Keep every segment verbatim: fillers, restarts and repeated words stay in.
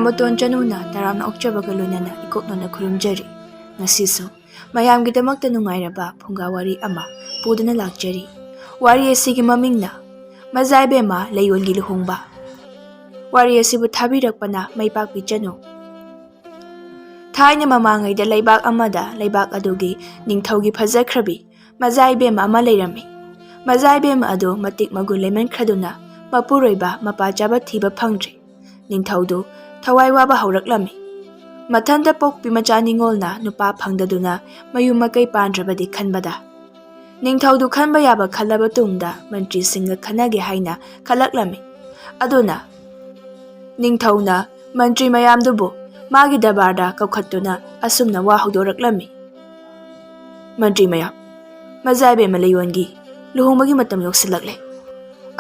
ꯃꯇꯣꯟ ꯆꯅꯨꯅ ꯇꯔꯥꯝꯅ ꯑꯣꯛꯆꯕꯒ ꯂꯣꯏꯅꯅ ꯏꯀꯣꯛꯅꯅ ꯈꯨꯔꯨꯝꯖꯔꯤ꯫ ꯉꯁꯤꯁꯨ ꯃꯌꯥꯝꯒꯤꯗꯃꯛꯇ ꯅꯨꯡꯉꯥꯏꯔꯕ ꯐꯨꯡꯒꯥ ꯋꯥꯔꯤ ꯑꯃ ꯄꯨꯗꯨꯅ ꯂꯥꯛꯆꯔꯤ꯫ ꯋꯥꯔꯤ ꯑꯁꯤꯒꯤ ꯃꯃꯤꯡꯅ ꯃꯖꯥꯏꯕꯦꯝꯃ ꯂꯩꯌꯣꯟꯒꯤ ꯂꯨꯍꯣꯡꯕ꯫ ꯋꯥꯔꯤ ꯑꯁꯤꯕꯨ ꯊꯥꯕꯤꯔꯛꯄꯅ ꯃꯩꯄꯥꯛꯄꯤ ꯆꯅꯨ꯫ ꯊꯥꯏꯅ ꯃꯃꯥꯡꯉꯩꯗ ꯂꯩꯕꯥꯛ ꯑꯃꯗ ꯂꯩꯕꯥꯛ ꯑꯗꯨꯒꯤ ꯅꯤꯡꯊꯧꯒꯤ ꯐꯖꯈ꯭ꯔꯕꯤ ꯃꯖꯥꯏꯕꯦꯝꯃ ꯑꯃ ꯂꯩꯔꯝꯃꯤ꯫ ꯃꯖꯥꯏꯕꯦꯝꯃ ꯑꯗꯨ ꯃꯇꯤꯛ ꯃꯒꯨꯟ ꯂꯩꯃꯟꯈ꯭ꯔꯗꯨꯅ ꯃꯄꯨꯔꯣꯏꯕ ꯃꯄꯥ ꯆꯥꯕ ꯊꯤꯕ ꯐꯪꯗ꯭ꯔꯦ꯫ ꯅꯤꯡꯊꯧꯗꯨ ꯊꯋꯥꯏ ꯋꯥꯕ ꯍꯧꯔꯛꯂꯝꯃꯤ꯫ ꯃꯊꯟꯇ ꯄꯣꯛꯄꯤ ꯃꯆꯥ ꯅꯤꯉꯣꯜꯅ ꯅꯨꯄꯥ ꯐꯪꯗꯗꯨꯅ ꯃꯌꯨꯝ ꯃꯀꯩ ꯄꯥꯟꯗ꯭ꯔꯕꯗꯤ ꯈꯟꯕꯗ꯫ ꯅꯤꯡꯊꯧꯗꯨ ꯈꯟꯕ ꯌꯥꯕ ꯈꯜꯂꯕ ꯇꯨꯡꯗ ꯃꯟꯇ꯭ꯔꯤꯁꯤꯡꯒ ꯈꯟꯅꯒꯦ ꯍꯥꯏꯅ ꯈꯜꯂꯛꯂꯝꯃꯤ꯫ ꯑꯗꯨꯅ ꯅꯤꯡꯊꯧꯅ ꯃꯟꯇ꯭ꯔꯤ ꯃꯌꯥꯝꯗꯨꯕꯨ ꯃꯥꯒꯤ ꯗꯔꯕꯥꯔꯗ ꯀꯧꯈꯠꯇꯨꯅ ꯑꯁꯨꯝꯅ ꯋꯥ ꯍꯧꯗꯣꯔꯛꯂꯝꯃꯤ꯫ ꯃꯟꯇ꯭ꯔꯤ ꯃꯌꯥꯝ, ꯃꯖꯥꯏꯕꯦꯝꯃ ꯂꯩꯌꯣꯟꯒꯤ ꯂꯨꯍꯣꯡꯕꯒꯤ ꯃꯇꯝ ꯌꯧꯁꯤꯜꯂꯛꯂꯦ꯫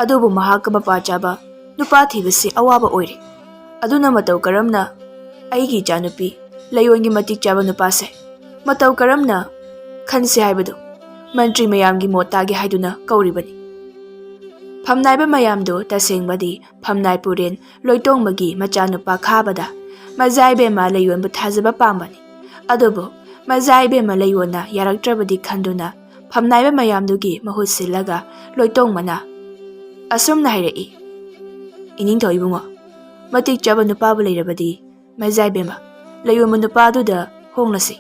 ꯑꯗꯨꯕꯨ ꯃꯍꯥꯛꯀ ꯃꯄꯥ ꯆꯥꯕ ꯅꯨꯄꯥ ꯊꯤꯕꯁꯤ ꯑꯋꯥꯕ ꯑꯣꯏꯔꯦ꯫ ꯑꯗꯨꯅ ꯃꯇꯧ ꯀꯔꯝꯅ ꯑꯩꯒꯤ ꯏꯆꯥꯅꯨꯄꯤ ꯂꯩꯌꯣꯟꯒꯤ ꯃꯇꯤꯛ ꯆꯥꯕ ꯅꯨꯄꯥꯁꯦ ꯃꯇꯧ ꯀꯔꯝꯅ ꯈꯟꯁꯤ ꯍꯥꯏꯕꯗꯨ ꯃꯟꯇ꯭ꯔꯤ ꯃꯌꯥꯝꯒꯤ ꯃꯣꯠ ꯇꯥꯒꯦ ꯍꯥꯏꯗꯨꯅ ꯀꯧꯔꯤꯕꯅꯤ꯫ ꯐꯝꯅꯥꯏꯕ ꯃꯌꯥꯝꯗꯨ ꯇꯁꯦꯡꯕꯗꯤ ꯐꯝꯅꯥꯏ ꯄꯨꯔꯦꯟ ꯂꯣꯏꯇꯣꯡꯕꯒꯤ ꯃꯆꯥꯅꯨꯄꯥ ꯈꯥꯕꯗ ꯃꯖꯥꯏꯕꯦꯝꯃ ꯂꯩꯌꯣꯟꯕꯨ ꯊꯥꯖꯕ ꯄꯥꯝꯕꯅꯤ꯫ ꯑꯗꯨꯕꯨ ꯃꯖꯥꯏꯕꯦꯝꯃ ꯂꯩꯌꯣꯟꯅ ꯌꯥꯔꯛꯇ꯭ꯔꯕꯗꯤ ꯈꯟꯗꯨꯅ ꯐꯝꯅꯥꯏꯕ ꯃꯌꯥꯝꯗꯨꯒꯤ ꯃꯍꯨꯠ ꯁꯤꯜꯂꯒ ꯂꯣꯏꯇꯣꯡꯕꯅ ꯑꯁꯨꯝꯅ ꯍꯥꯏꯔꯛꯏ, "ꯏꯅꯤꯡꯊꯧ ꯏꯕꯨꯡꯉꯣ, ꯃꯇꯤꯛ ꯆꯥꯕ ꯅꯨꯄꯥꯕꯨ ꯂꯩꯔꯕꯗꯤ ꯃꯖꯥꯏꯕꯦꯝꯃ ꯂꯩꯌꯣꯟꯕ ꯅꯨꯄꯥꯗꯨꯗ ꯍꯣꯡꯂꯁꯤ꯫"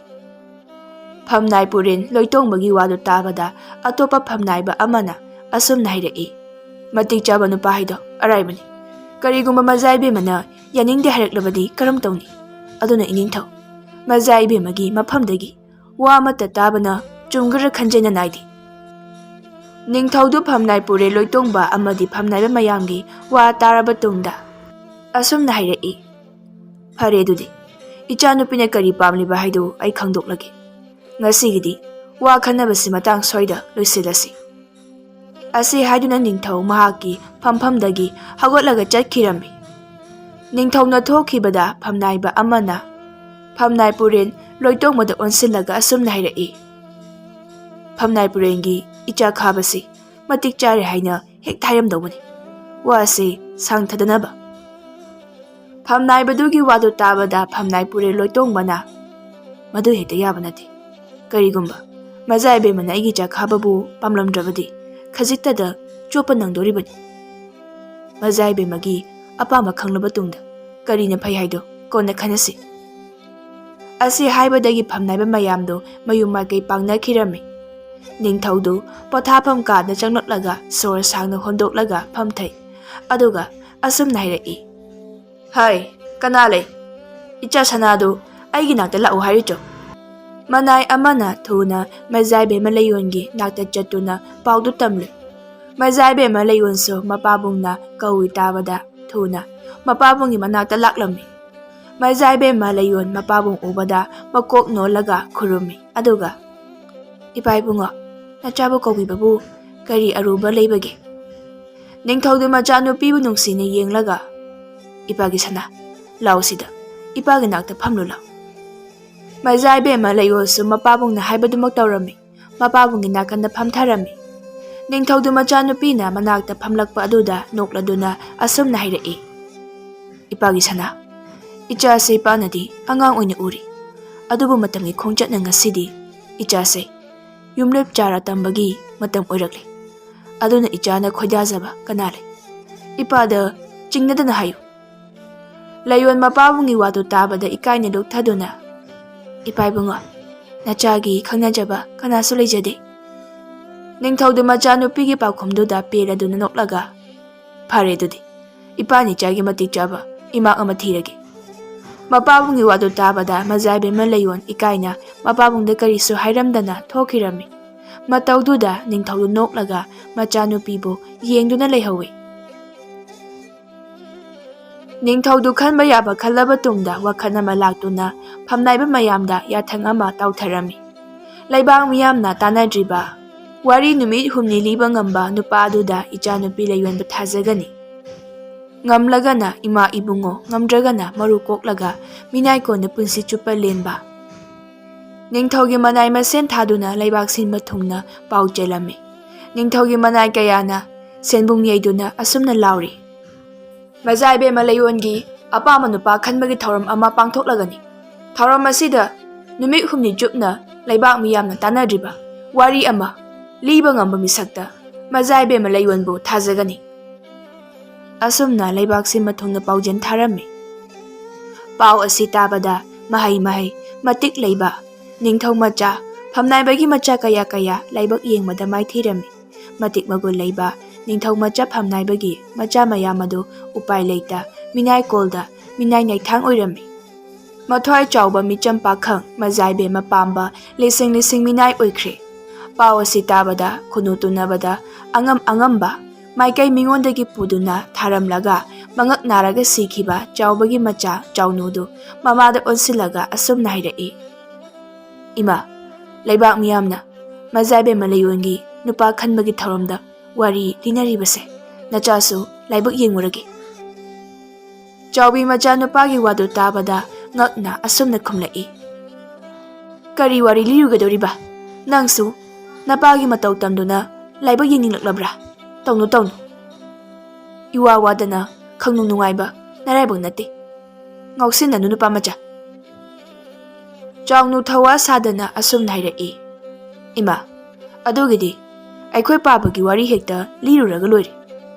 ꯐꯝꯅꯥꯏ ꯄꯨꯔꯦꯟ ꯂꯣꯏꯇꯣꯡꯕꯒꯤ ꯋꯥꯗꯨ ꯇꯥꯕꯗ ꯑꯇꯣꯞꯄ ꯐꯝꯅꯥꯏꯕ ꯑꯃꯅ ꯑꯁꯨꯝꯅ ꯍꯥꯏꯔꯛꯏ, "ꯃꯇꯤꯛ ꯆꯥꯕ ꯅꯨꯄꯥ ꯍꯥꯏꯗꯣ ꯑꯔꯥꯏꯕꯅꯤ꯫ ꯀꯔꯤꯒꯨꯝꯕ ꯃꯖꯥꯏꯕꯦꯝꯃꯅ ꯌꯥꯅꯤꯡꯗꯦ ꯍꯥꯏꯔꯛꯂꯕꯗꯤ ꯀꯔꯝ ꯇꯧꯅꯤ? ꯑꯗꯨꯅ ꯏꯅꯤꯡꯊꯧ, ꯃꯖꯥꯏꯕꯦꯝꯃꯒꯤ ꯃꯐꯝꯗꯒꯤ ꯋꯥ ꯑꯃꯠꯇ ꯇꯥꯕꯅ ꯆꯨꯝꯒꯗ꯭ꯔꯥ ꯈꯟꯖꯩꯅ ꯅꯥꯏꯗꯦ꯫" ꯅꯤꯡꯊꯧꯗꯨ ꯐꯝꯅꯥꯏ ꯄꯨꯔꯦꯟ ꯂꯣꯏꯇꯣꯡꯕ ꯑꯃꯗꯤ ꯐꯝꯅꯥꯏꯕ ꯃꯌꯥꯝꯒꯤ ꯋꯥ ꯇꯥꯔꯕ ꯇꯨꯡꯗ ꯑꯁꯨꯝꯅ ꯍꯥꯏꯔꯛꯏ, "ꯐꯔꯦ ꯑꯗꯨꯗꯤ, ꯏꯆꯥꯅꯨꯄꯤꯅ ꯀꯔꯤ ꯄꯥꯝꯂꯤꯕ ꯍꯥꯏꯗꯨ ꯑꯩ ꯈꯪꯗꯣꯛꯂꯒꯦ꯫ ꯉꯁꯤꯒꯤꯗꯤ ꯋꯥ ꯈꯟꯅꯕꯁꯤ ꯃꯇꯥꯡ ꯁ꯭ꯋꯥꯏꯗ ꯂꯣꯏꯁꯤꯜꯂꯁꯤ꯫" ꯑꯁꯤ ꯍꯥꯏꯗꯨꯅ ꯅꯤꯡꯊꯧ ꯃꯍꯥꯛꯀꯤ ꯐꯝꯐꯝꯗꯒꯤ ꯍꯧꯒꯠꯂꯒ ꯆꯠꯈꯤꯔꯝꯃꯤ꯫ ꯅꯤꯡꯊꯧꯅ ꯊꯣꯛꯈꯤꯕꯗ ꯐꯝꯅꯥꯏꯕ ꯑꯃꯅ ꯐꯝꯅꯥꯏ ꯄꯨꯔꯦꯟ ꯂꯣꯏꯇꯣꯡꯕꯗ ꯑꯣꯟꯁꯤꯜꯂꯒ ꯑꯁꯨꯝꯅ ꯍꯥꯏꯔꯛꯏ, "ꯐꯝꯅꯥꯏ ꯄꯨꯔꯦꯟꯒꯤ ꯏꯆꯥ ꯈꯥꯕꯁꯤ ꯃꯇꯤꯛ ꯆꯥꯔꯦ ꯍꯥꯏꯅ ꯍꯦꯛ ꯍꯥꯏꯔꯝꯗꯧꯕꯅꯤ꯫ ꯋꯥꯁꯤ ꯁꯥꯡꯊꯗꯅꯕ꯫ ꯐꯝꯅꯥꯏꯕꯗꯨꯒꯤ ꯋꯥꯗꯨ ꯇꯥꯕꯗ ꯐꯝꯅꯥꯏ ꯄꯨꯔꯦꯜ ꯂꯣꯏꯇꯣꯡꯕꯅ, "ꯃꯗꯨ ꯍꯦꯛꯇ ꯌꯥꯕ ꯅꯠꯇꯦ꯫ ꯀꯔꯤꯒꯨꯝꯕ ꯃꯖꯥ ꯏꯕꯦꯝꯃꯅ ꯑꯩꯒꯤ ꯆꯥꯛꯈꯥꯕꯕꯨ ꯄꯥꯝꯂꯝꯗ꯭ꯔꯕꯗꯤ ꯈꯖꯤꯛꯇꯗ ꯆꯣꯞꯄ ꯅꯪꯗꯣꯔꯤꯕꯅꯤ꯫ ꯃꯖꯥ ꯏꯕꯦꯝꯃꯒꯤ ꯑꯄꯥꯝꯕ ꯈꯪꯂꯕ ꯇꯨꯡꯗ ꯀꯔꯤꯅ ꯐꯩ ꯍꯥꯏꯗꯣ ꯀꯣꯟꯅ ꯈꯟꯅꯁꯤ"꯫ ꯑꯁꯤ ꯍꯥꯏꯕꯗꯒꯤ ꯐꯝꯅꯥꯏꯕ ꯃꯌꯥꯝꯗꯨ ꯃꯌꯨꯝ ꯃꯥꯏꯀꯩ ꯄꯥꯡꯅꯈꯤꯔꯝꯃꯤ꯫ ꯅꯤꯡꯊꯧꯗꯨ ꯄꯣꯊꯥꯐꯝ ꯀꯥꯗ ꯆꯪꯂꯛꯂꯒ ꯁꯣꯔ ꯁꯥꯡꯅ ꯍꯣꯟꯗꯣꯛꯂꯒ ꯐꯝꯊꯩ꯫ ꯑꯗꯨꯒ ꯑꯁꯨꯝꯅ ꯍꯥꯏꯔꯛꯏ, "ꯍꯩ, ꯀꯅꯥ ꯂꯩ? ꯏꯆꯥ ꯁꯅꯥꯗꯨ ꯑꯩꯒꯤ ꯅꯥꯛꯇ ꯂꯥꯛꯎ ꯍꯥꯏꯔꯤꯆꯣ"꯫ ꯃꯅꯥꯏ ꯑꯃꯅ ꯊꯨꯅ ꯃꯖꯥꯏꯕꯦꯝꯃ ꯂꯩꯌꯣꯟꯒꯤ ꯅꯥꯛꯇ ꯆꯠꯇꯨꯅ ꯄꯥꯎꯗꯨ ꯇꯝꯂꯨꯏ꯫ ꯃꯖꯥꯏꯕꯦꯝꯃ ꯂꯩꯌꯣꯟꯁꯨ ꯃꯄꯥꯕꯨꯡꯅ ꯀꯧꯏ ꯇꯥꯕꯗ ꯊꯨꯅ ꯃꯄꯥꯕꯨꯡꯒꯤ ꯃꯅꯥꯛꯇ ꯂꯥꯛꯂꯝꯃꯤ꯫ ꯃꯖꯥꯏꯕꯦꯝꯃ ꯂꯩꯌꯣꯟ ꯃꯄꯥꯕꯨꯡ ꯎꯕꯗ ꯃꯀꯣꯛ ꯅꯣꯜꯂꯒ ꯈꯨꯔꯨꯝꯃꯤ꯫ ꯑꯗꯨꯒ, "ꯏꯄꯥ ꯏꯕꯨꯡꯉꯣ, ꯅꯆꯥꯕꯨ ꯀꯧꯕꯤꯕꯕꯨ ꯀꯔꯤ ꯑꯔꯨꯕ ꯂꯩꯕꯒꯦ?" ꯅꯤꯡꯊꯧꯗꯨ ꯃꯆꯥꯅꯨꯄꯤꯕꯨ ꯅꯨꯡꯁꯤꯅ ꯌꯦꯡꯂꯒ, "ꯏꯄꯥꯒꯤ ꯁꯅꯥ, ꯂꯥꯎ ꯁꯤꯗ, ꯏꯄꯥꯒꯤ ꯅꯥꯛꯇ ꯐꯝꯂꯨ ꯂꯥꯎ"꯫ ꯃꯖꯥꯏꯕꯦꯝꯃ ꯂꯩꯌꯣꯟꯁꯨ ꯃꯄꯥꯕꯨꯡꯅ ꯍꯥꯏꯕꯗꯨꯃꯛ ꯇꯧꯔꯝꯃꯤ꯫ ꯃꯄꯥꯕꯨꯡꯒꯤ ꯅꯥꯀꯟꯗ ꯐꯝꯊꯔꯝꯃꯤ꯫ ꯅꯤꯡꯊꯧꯗꯨ ꯃꯆꯥꯅꯨꯄꯤꯅ ꯃꯅꯥꯛꯇ ꯐꯝꯂꯛꯄ ꯑꯗꯨꯗ ꯅꯣꯛꯂꯗꯨꯅ ꯑꯁꯨꯝꯅ ꯍꯥꯏꯔꯛꯏ, "ꯏꯄꯥꯒꯤ ꯁꯅꯥ, ꯏꯆꯥꯁꯦ ꯏꯄꯥꯅꯗꯤ ꯑꯉꯥꯡ ꯑꯣꯏꯅ ꯎꯔꯤ, ꯑꯗꯨꯕꯨ ꯃꯇꯝꯒꯤ ꯈꯣꯡꯆꯠꯅ ꯉꯁꯤꯗꯤ ꯏꯆꯥꯁꯦ ꯌꯨꯝꯂꯦꯞ ꯆꯥꯔ ꯇꯝꯕꯒꯤ ꯃꯇꯝ ꯑꯣꯏꯔꯛꯂꯦ꯫ ꯑꯗꯨꯅ ꯏꯆꯥꯅ ꯈꯣꯏꯗꯥꯖꯕ ꯀꯅꯥ ꯂꯩ? ꯏꯄꯥꯗ ꯆꯤꯡꯅꯗꯅ ꯍꯥꯏꯌꯨ"꯫ ꯂꯩꯌꯣꯟ ꯃꯄꯥꯕꯨꯡꯒꯤ ꯋꯥꯗꯨ ꯇꯥꯕꯗ ꯏꯀꯥꯏꯅ ꯂꯨꯞꯊꯗꯨꯅ, "ꯏꯄꯥ ꯏꯕꯨꯡꯉꯣ, ꯅꯆꯥꯒꯤ ꯈꯪꯅꯖꯕ ꯀꯅꯥꯁꯨ ꯂꯩꯖꯗꯦ"꯫ ꯅꯤꯡꯊꯧꯗꯨ ꯃꯆꯥꯅꯨꯄꯤꯒꯤ ꯄꯥꯎꯈꯨꯝꯗꯨꯗ ꯄꯦꯜꯂꯗꯨꯅ ꯅꯣꯛꯂꯒ, "ꯐꯔꯦ ꯑꯗꯨꯗꯤ, ꯏꯄꯥꯅ ꯏꯆꯥꯒꯤ ꯃꯇꯤꯛ ꯆꯥꯕ ꯏꯃꯥꯛ ꯑꯃ ꯊꯤꯔꯒꯦ"꯫ ꯃꯄꯥꯕꯨꯡꯒꯤ ꯋꯥꯗꯨ ꯇꯥꯕꯗ ꯃꯖꯥꯏꯕꯦꯝꯃ ꯂꯩꯌꯣꯟ ꯏꯀꯥꯏꯅ ꯃꯄꯥꯕꯨꯡꯗ ꯀꯔꯤꯁꯨ ꯍꯥꯏꯔꯝꯗꯅ ꯊꯣꯛꯈꯤꯔꯝꯃꯤ꯫ ꯃꯇꯧꯗꯨꯗ ꯅꯤꯡꯊꯧꯗꯨ ꯅꯣꯛꯂꯒ ꯃꯆꯥꯅꯨꯄꯤꯕꯨ ꯌꯦꯡꯗꯨꯅ ꯂꯩꯍꯧꯏ꯫ ꯅꯤꯡꯊꯧꯗꯨ ꯈꯟꯕ ꯌꯥꯕ ꯈꯜꯂꯕ ꯇꯨꯡꯗ ꯋꯥꯈꯜ ꯑꯃ ꯂꯥꯛꯇꯨꯅ ꯐꯝꯅꯥꯏꯕ ꯃꯌꯥꯝꯗ ꯌꯥꯊꯪ ꯑꯃ ꯇꯧꯊꯔꯝꯃꯤ꯫ ꯂꯩꯕꯥꯛ ꯃꯤꯌꯥꯝꯅ ꯇꯥꯟꯅꯗ꯭ꯔꯤꯕ ꯋꯥꯔꯤ ꯅꯨꯃꯤꯠ ꯍꯨꯝꯅꯤ ꯂꯤꯕ ꯉꯝꯕ ꯅꯨꯄꯥ ꯑꯗꯨꯗ ꯏꯆꯥꯅꯨꯄꯤ ꯂꯩꯌꯣꯟꯕ ꯊꯥꯖꯒꯅꯤ꯫ ꯉꯝꯂꯒꯅ ꯏꯃꯥ ꯏꯕꯨꯡꯉꯣ, ꯉꯝꯗ꯭ꯔꯒꯅ ꯃꯔꯨ ꯀꯣꯛꯂꯒ ꯃꯤꯅꯥꯏ ꯀꯣꯟꯅ ꯄꯨꯟꯁꯤ ꯆꯨꯞꯄ ꯂꯦꯟꯕ꯫ ꯅꯤꯡꯊꯧꯒꯤ ꯃꯅꯥꯏ ꯃꯁꯦꯟ ꯊꯥꯗꯨꯅ ꯂꯩꯕꯥꯛ ꯁꯤꯟꯕ ꯊꯨꯡꯅ ꯄꯥꯎ ꯆꯦꯜꯂꯝꯃꯤ꯫ ꯅꯤꯡꯊꯧꯒꯤ ꯃꯅꯥꯏ ꯀꯌꯥꯅ ꯁꯦꯟꯕꯨꯡ ꯌꯩꯗꯨꯅ ꯑꯁꯨꯝꯅ ꯂꯥꯎꯔꯤ, "ꯃꯖꯥ ꯏꯕꯦꯝꯃ ꯂꯩꯌꯣꯟꯒꯤ ꯑꯄꯥꯝꯕ ꯅꯨꯄꯥ ꯈꯟꯕꯒꯤ ꯊꯧꯔꯝ ꯑꯃ ꯄꯥꯡꯊꯣꯛꯂꯒꯅꯤ꯫ ꯊꯧꯔꯝ ꯑꯁꯤꯗ ꯅꯨꯃꯤꯠ ꯍꯨꯝꯅꯤ ꯆꯨꯞꯅ ꯂꯩꯕꯥꯛ ꯃꯤꯌꯥꯝꯅ ꯇꯥꯟꯅꯗ꯭ꯔꯤꯕ ꯋꯥꯔꯤ ꯑꯃ ꯂꯤꯕ ꯉꯝꯕ ꯃꯤꯁꯛꯇ ꯃꯖꯥꯏꯕꯦꯝꯃ ꯂꯩꯌꯣꯟꯕꯨ ꯊꯥꯖꯒꯅꯤ꯫ ꯑꯁꯨꯝꯅ ꯂꯩꯕꯥꯛ ꯁꯤꯟꯕ ꯊꯨꯡꯅ ꯄꯥꯎꯖꯦꯜ ꯊꯥꯔꯝꯃꯤ꯫ ꯄꯥꯎ ꯑꯁꯤ ꯇꯥꯕꯗ ꯃꯍꯩ ꯃꯍꯩ ꯃꯇꯤꯛ ꯂꯩꯕ ꯅꯤꯡꯊꯧ ꯃꯆꯥ ꯐꯝꯅꯥꯏꯕꯒꯤ ꯃꯆꯥ ꯀꯌꯥ ꯀꯌꯥ ꯂꯥꯏꯕꯛ ꯌꯦꯡꯕꯗ ꯃꯥꯏꯊꯤꯔꯝꯃꯤ꯫ ꯃꯇꯤꯛ ꯃꯒꯨꯟ ꯂꯩꯕ ꯅꯤꯡꯊꯧ ꯃꯆꯥ ꯐꯝꯅꯥꯏꯕꯒꯤ ꯃꯆꯥ ꯃꯌꯥꯝ ꯑꯗꯨ ꯎꯄꯥꯏ ꯂꯩꯇ ꯃꯤꯅꯥꯏ ꯀꯣꯜꯗ ꯃꯤꯅꯥꯏ ꯅꯩꯊꯥꯡ ꯑꯣꯏꯔꯝꯃꯤ꯫ ꯃꯊ꯭ꯋꯥꯏ ꯆꯥꯎꯕ ꯃꯤꯆꯝ ꯄꯥꯈꯪ ꯃꯖꯥꯏꯕꯦꯝꯃ ꯄꯥꯝꯕ ꯂꯤꯁꯤꯡ ꯂꯤꯁꯤꯡ ꯃꯤꯅꯥꯏ ꯑꯣꯏꯈ꯭ꯔꯦ꯫ ꯄꯥꯎ ꯑꯁꯤ ꯇꯥꯕꯗ ꯈꯨꯅꯨ ꯇꯨꯅꯕꯗ ꯑꯉꯝ ꯑꯉꯝꯕ ꯃꯥꯏꯀꯩ ꯃꯤꯉꯣꯟꯗꯒꯤ ꯄꯨꯗꯨꯅ ꯊꯥꯔꯝꯂꯒ ꯃꯉꯛ ꯅꯥꯔꯒ ꯁꯤꯈꯤꯕ ꯆꯥꯎꯕꯒꯤ ꯃꯆꯥ ꯆꯥꯎꯅꯨꯗꯨ ꯃꯃꯥꯗ ꯑꯣꯟꯁꯤꯜꯂꯒ ꯑꯁꯨꯝꯅ ꯍꯥꯏꯔꯛꯏ, "ꯏꯃꯥ, ꯂꯩꯕꯥꯛ ꯃꯤꯌꯥꯝꯅ ꯃꯖꯥꯏꯕꯦꯝꯃ ꯂꯩꯌꯣꯟꯒꯤ ꯅꯨꯄꯥ ꯈꯟꯕꯒꯤ ꯊꯧꯔꯝꯗ ꯋꯥꯔꯤ ꯂꯤꯅꯔꯤꯕꯁꯦ ꯅꯆꯥꯁꯨ ꯂꯥꯏꯕꯛ ꯌꯦꯡꯉꯨꯔꯒꯦ꯫" ꯆꯥꯎꯕꯤ ꯃꯆꯥꯅꯨꯄꯥꯒꯤ ꯋꯥꯗꯨ ꯇꯥꯕꯗ ꯉꯛꯅ ꯑꯁꯨꯝꯅ ꯈꯨꯝꯂꯛꯏ, "ꯀꯔꯤ ꯋꯥꯔꯤ ꯂꯤꯔꯨꯒꯗꯧꯔꯤꯕ? ꯅꯪꯁꯨ ꯅꯄꯥꯒꯤ ꯃꯇꯧ ꯇꯝꯗꯨꯅ ꯂꯥꯏꯕꯛ ꯌꯦꯡꯅꯤꯡꯂꯛꯂꯕ꯭ꯔꯥ? ꯇꯧꯅꯨ, ꯇꯧꯅꯨ꯫ ꯏꯋꯥ ꯋꯥꯗꯅ ꯈꯪꯅꯨꯡ ꯅꯨꯡꯉꯥꯏꯕ ꯅꯔꯥꯏꯕꯛ ꯅꯠꯇꯦ꯫ ꯉꯥꯎꯁꯤꯟꯅꯅꯨ, ꯅꯨꯄꯥ ꯃꯆꯥ꯫" ꯆꯥꯎꯅꯨ ꯊꯧꯋꯥ ꯁꯥꯗꯅ ꯑꯁꯨꯝꯅ ꯍꯥꯏꯔꯛꯏ, "ꯏꯃꯥ, ꯑꯗꯨꯒꯤꯗꯤ ꯑꯩꯈꯣꯏ ꯄꯥꯕꯒꯤ ꯋꯥꯔꯤ ꯍꯦꯛꯇ ꯂꯤꯔꯨꯔꯒ ꯂꯣꯏꯔꯦ꯫"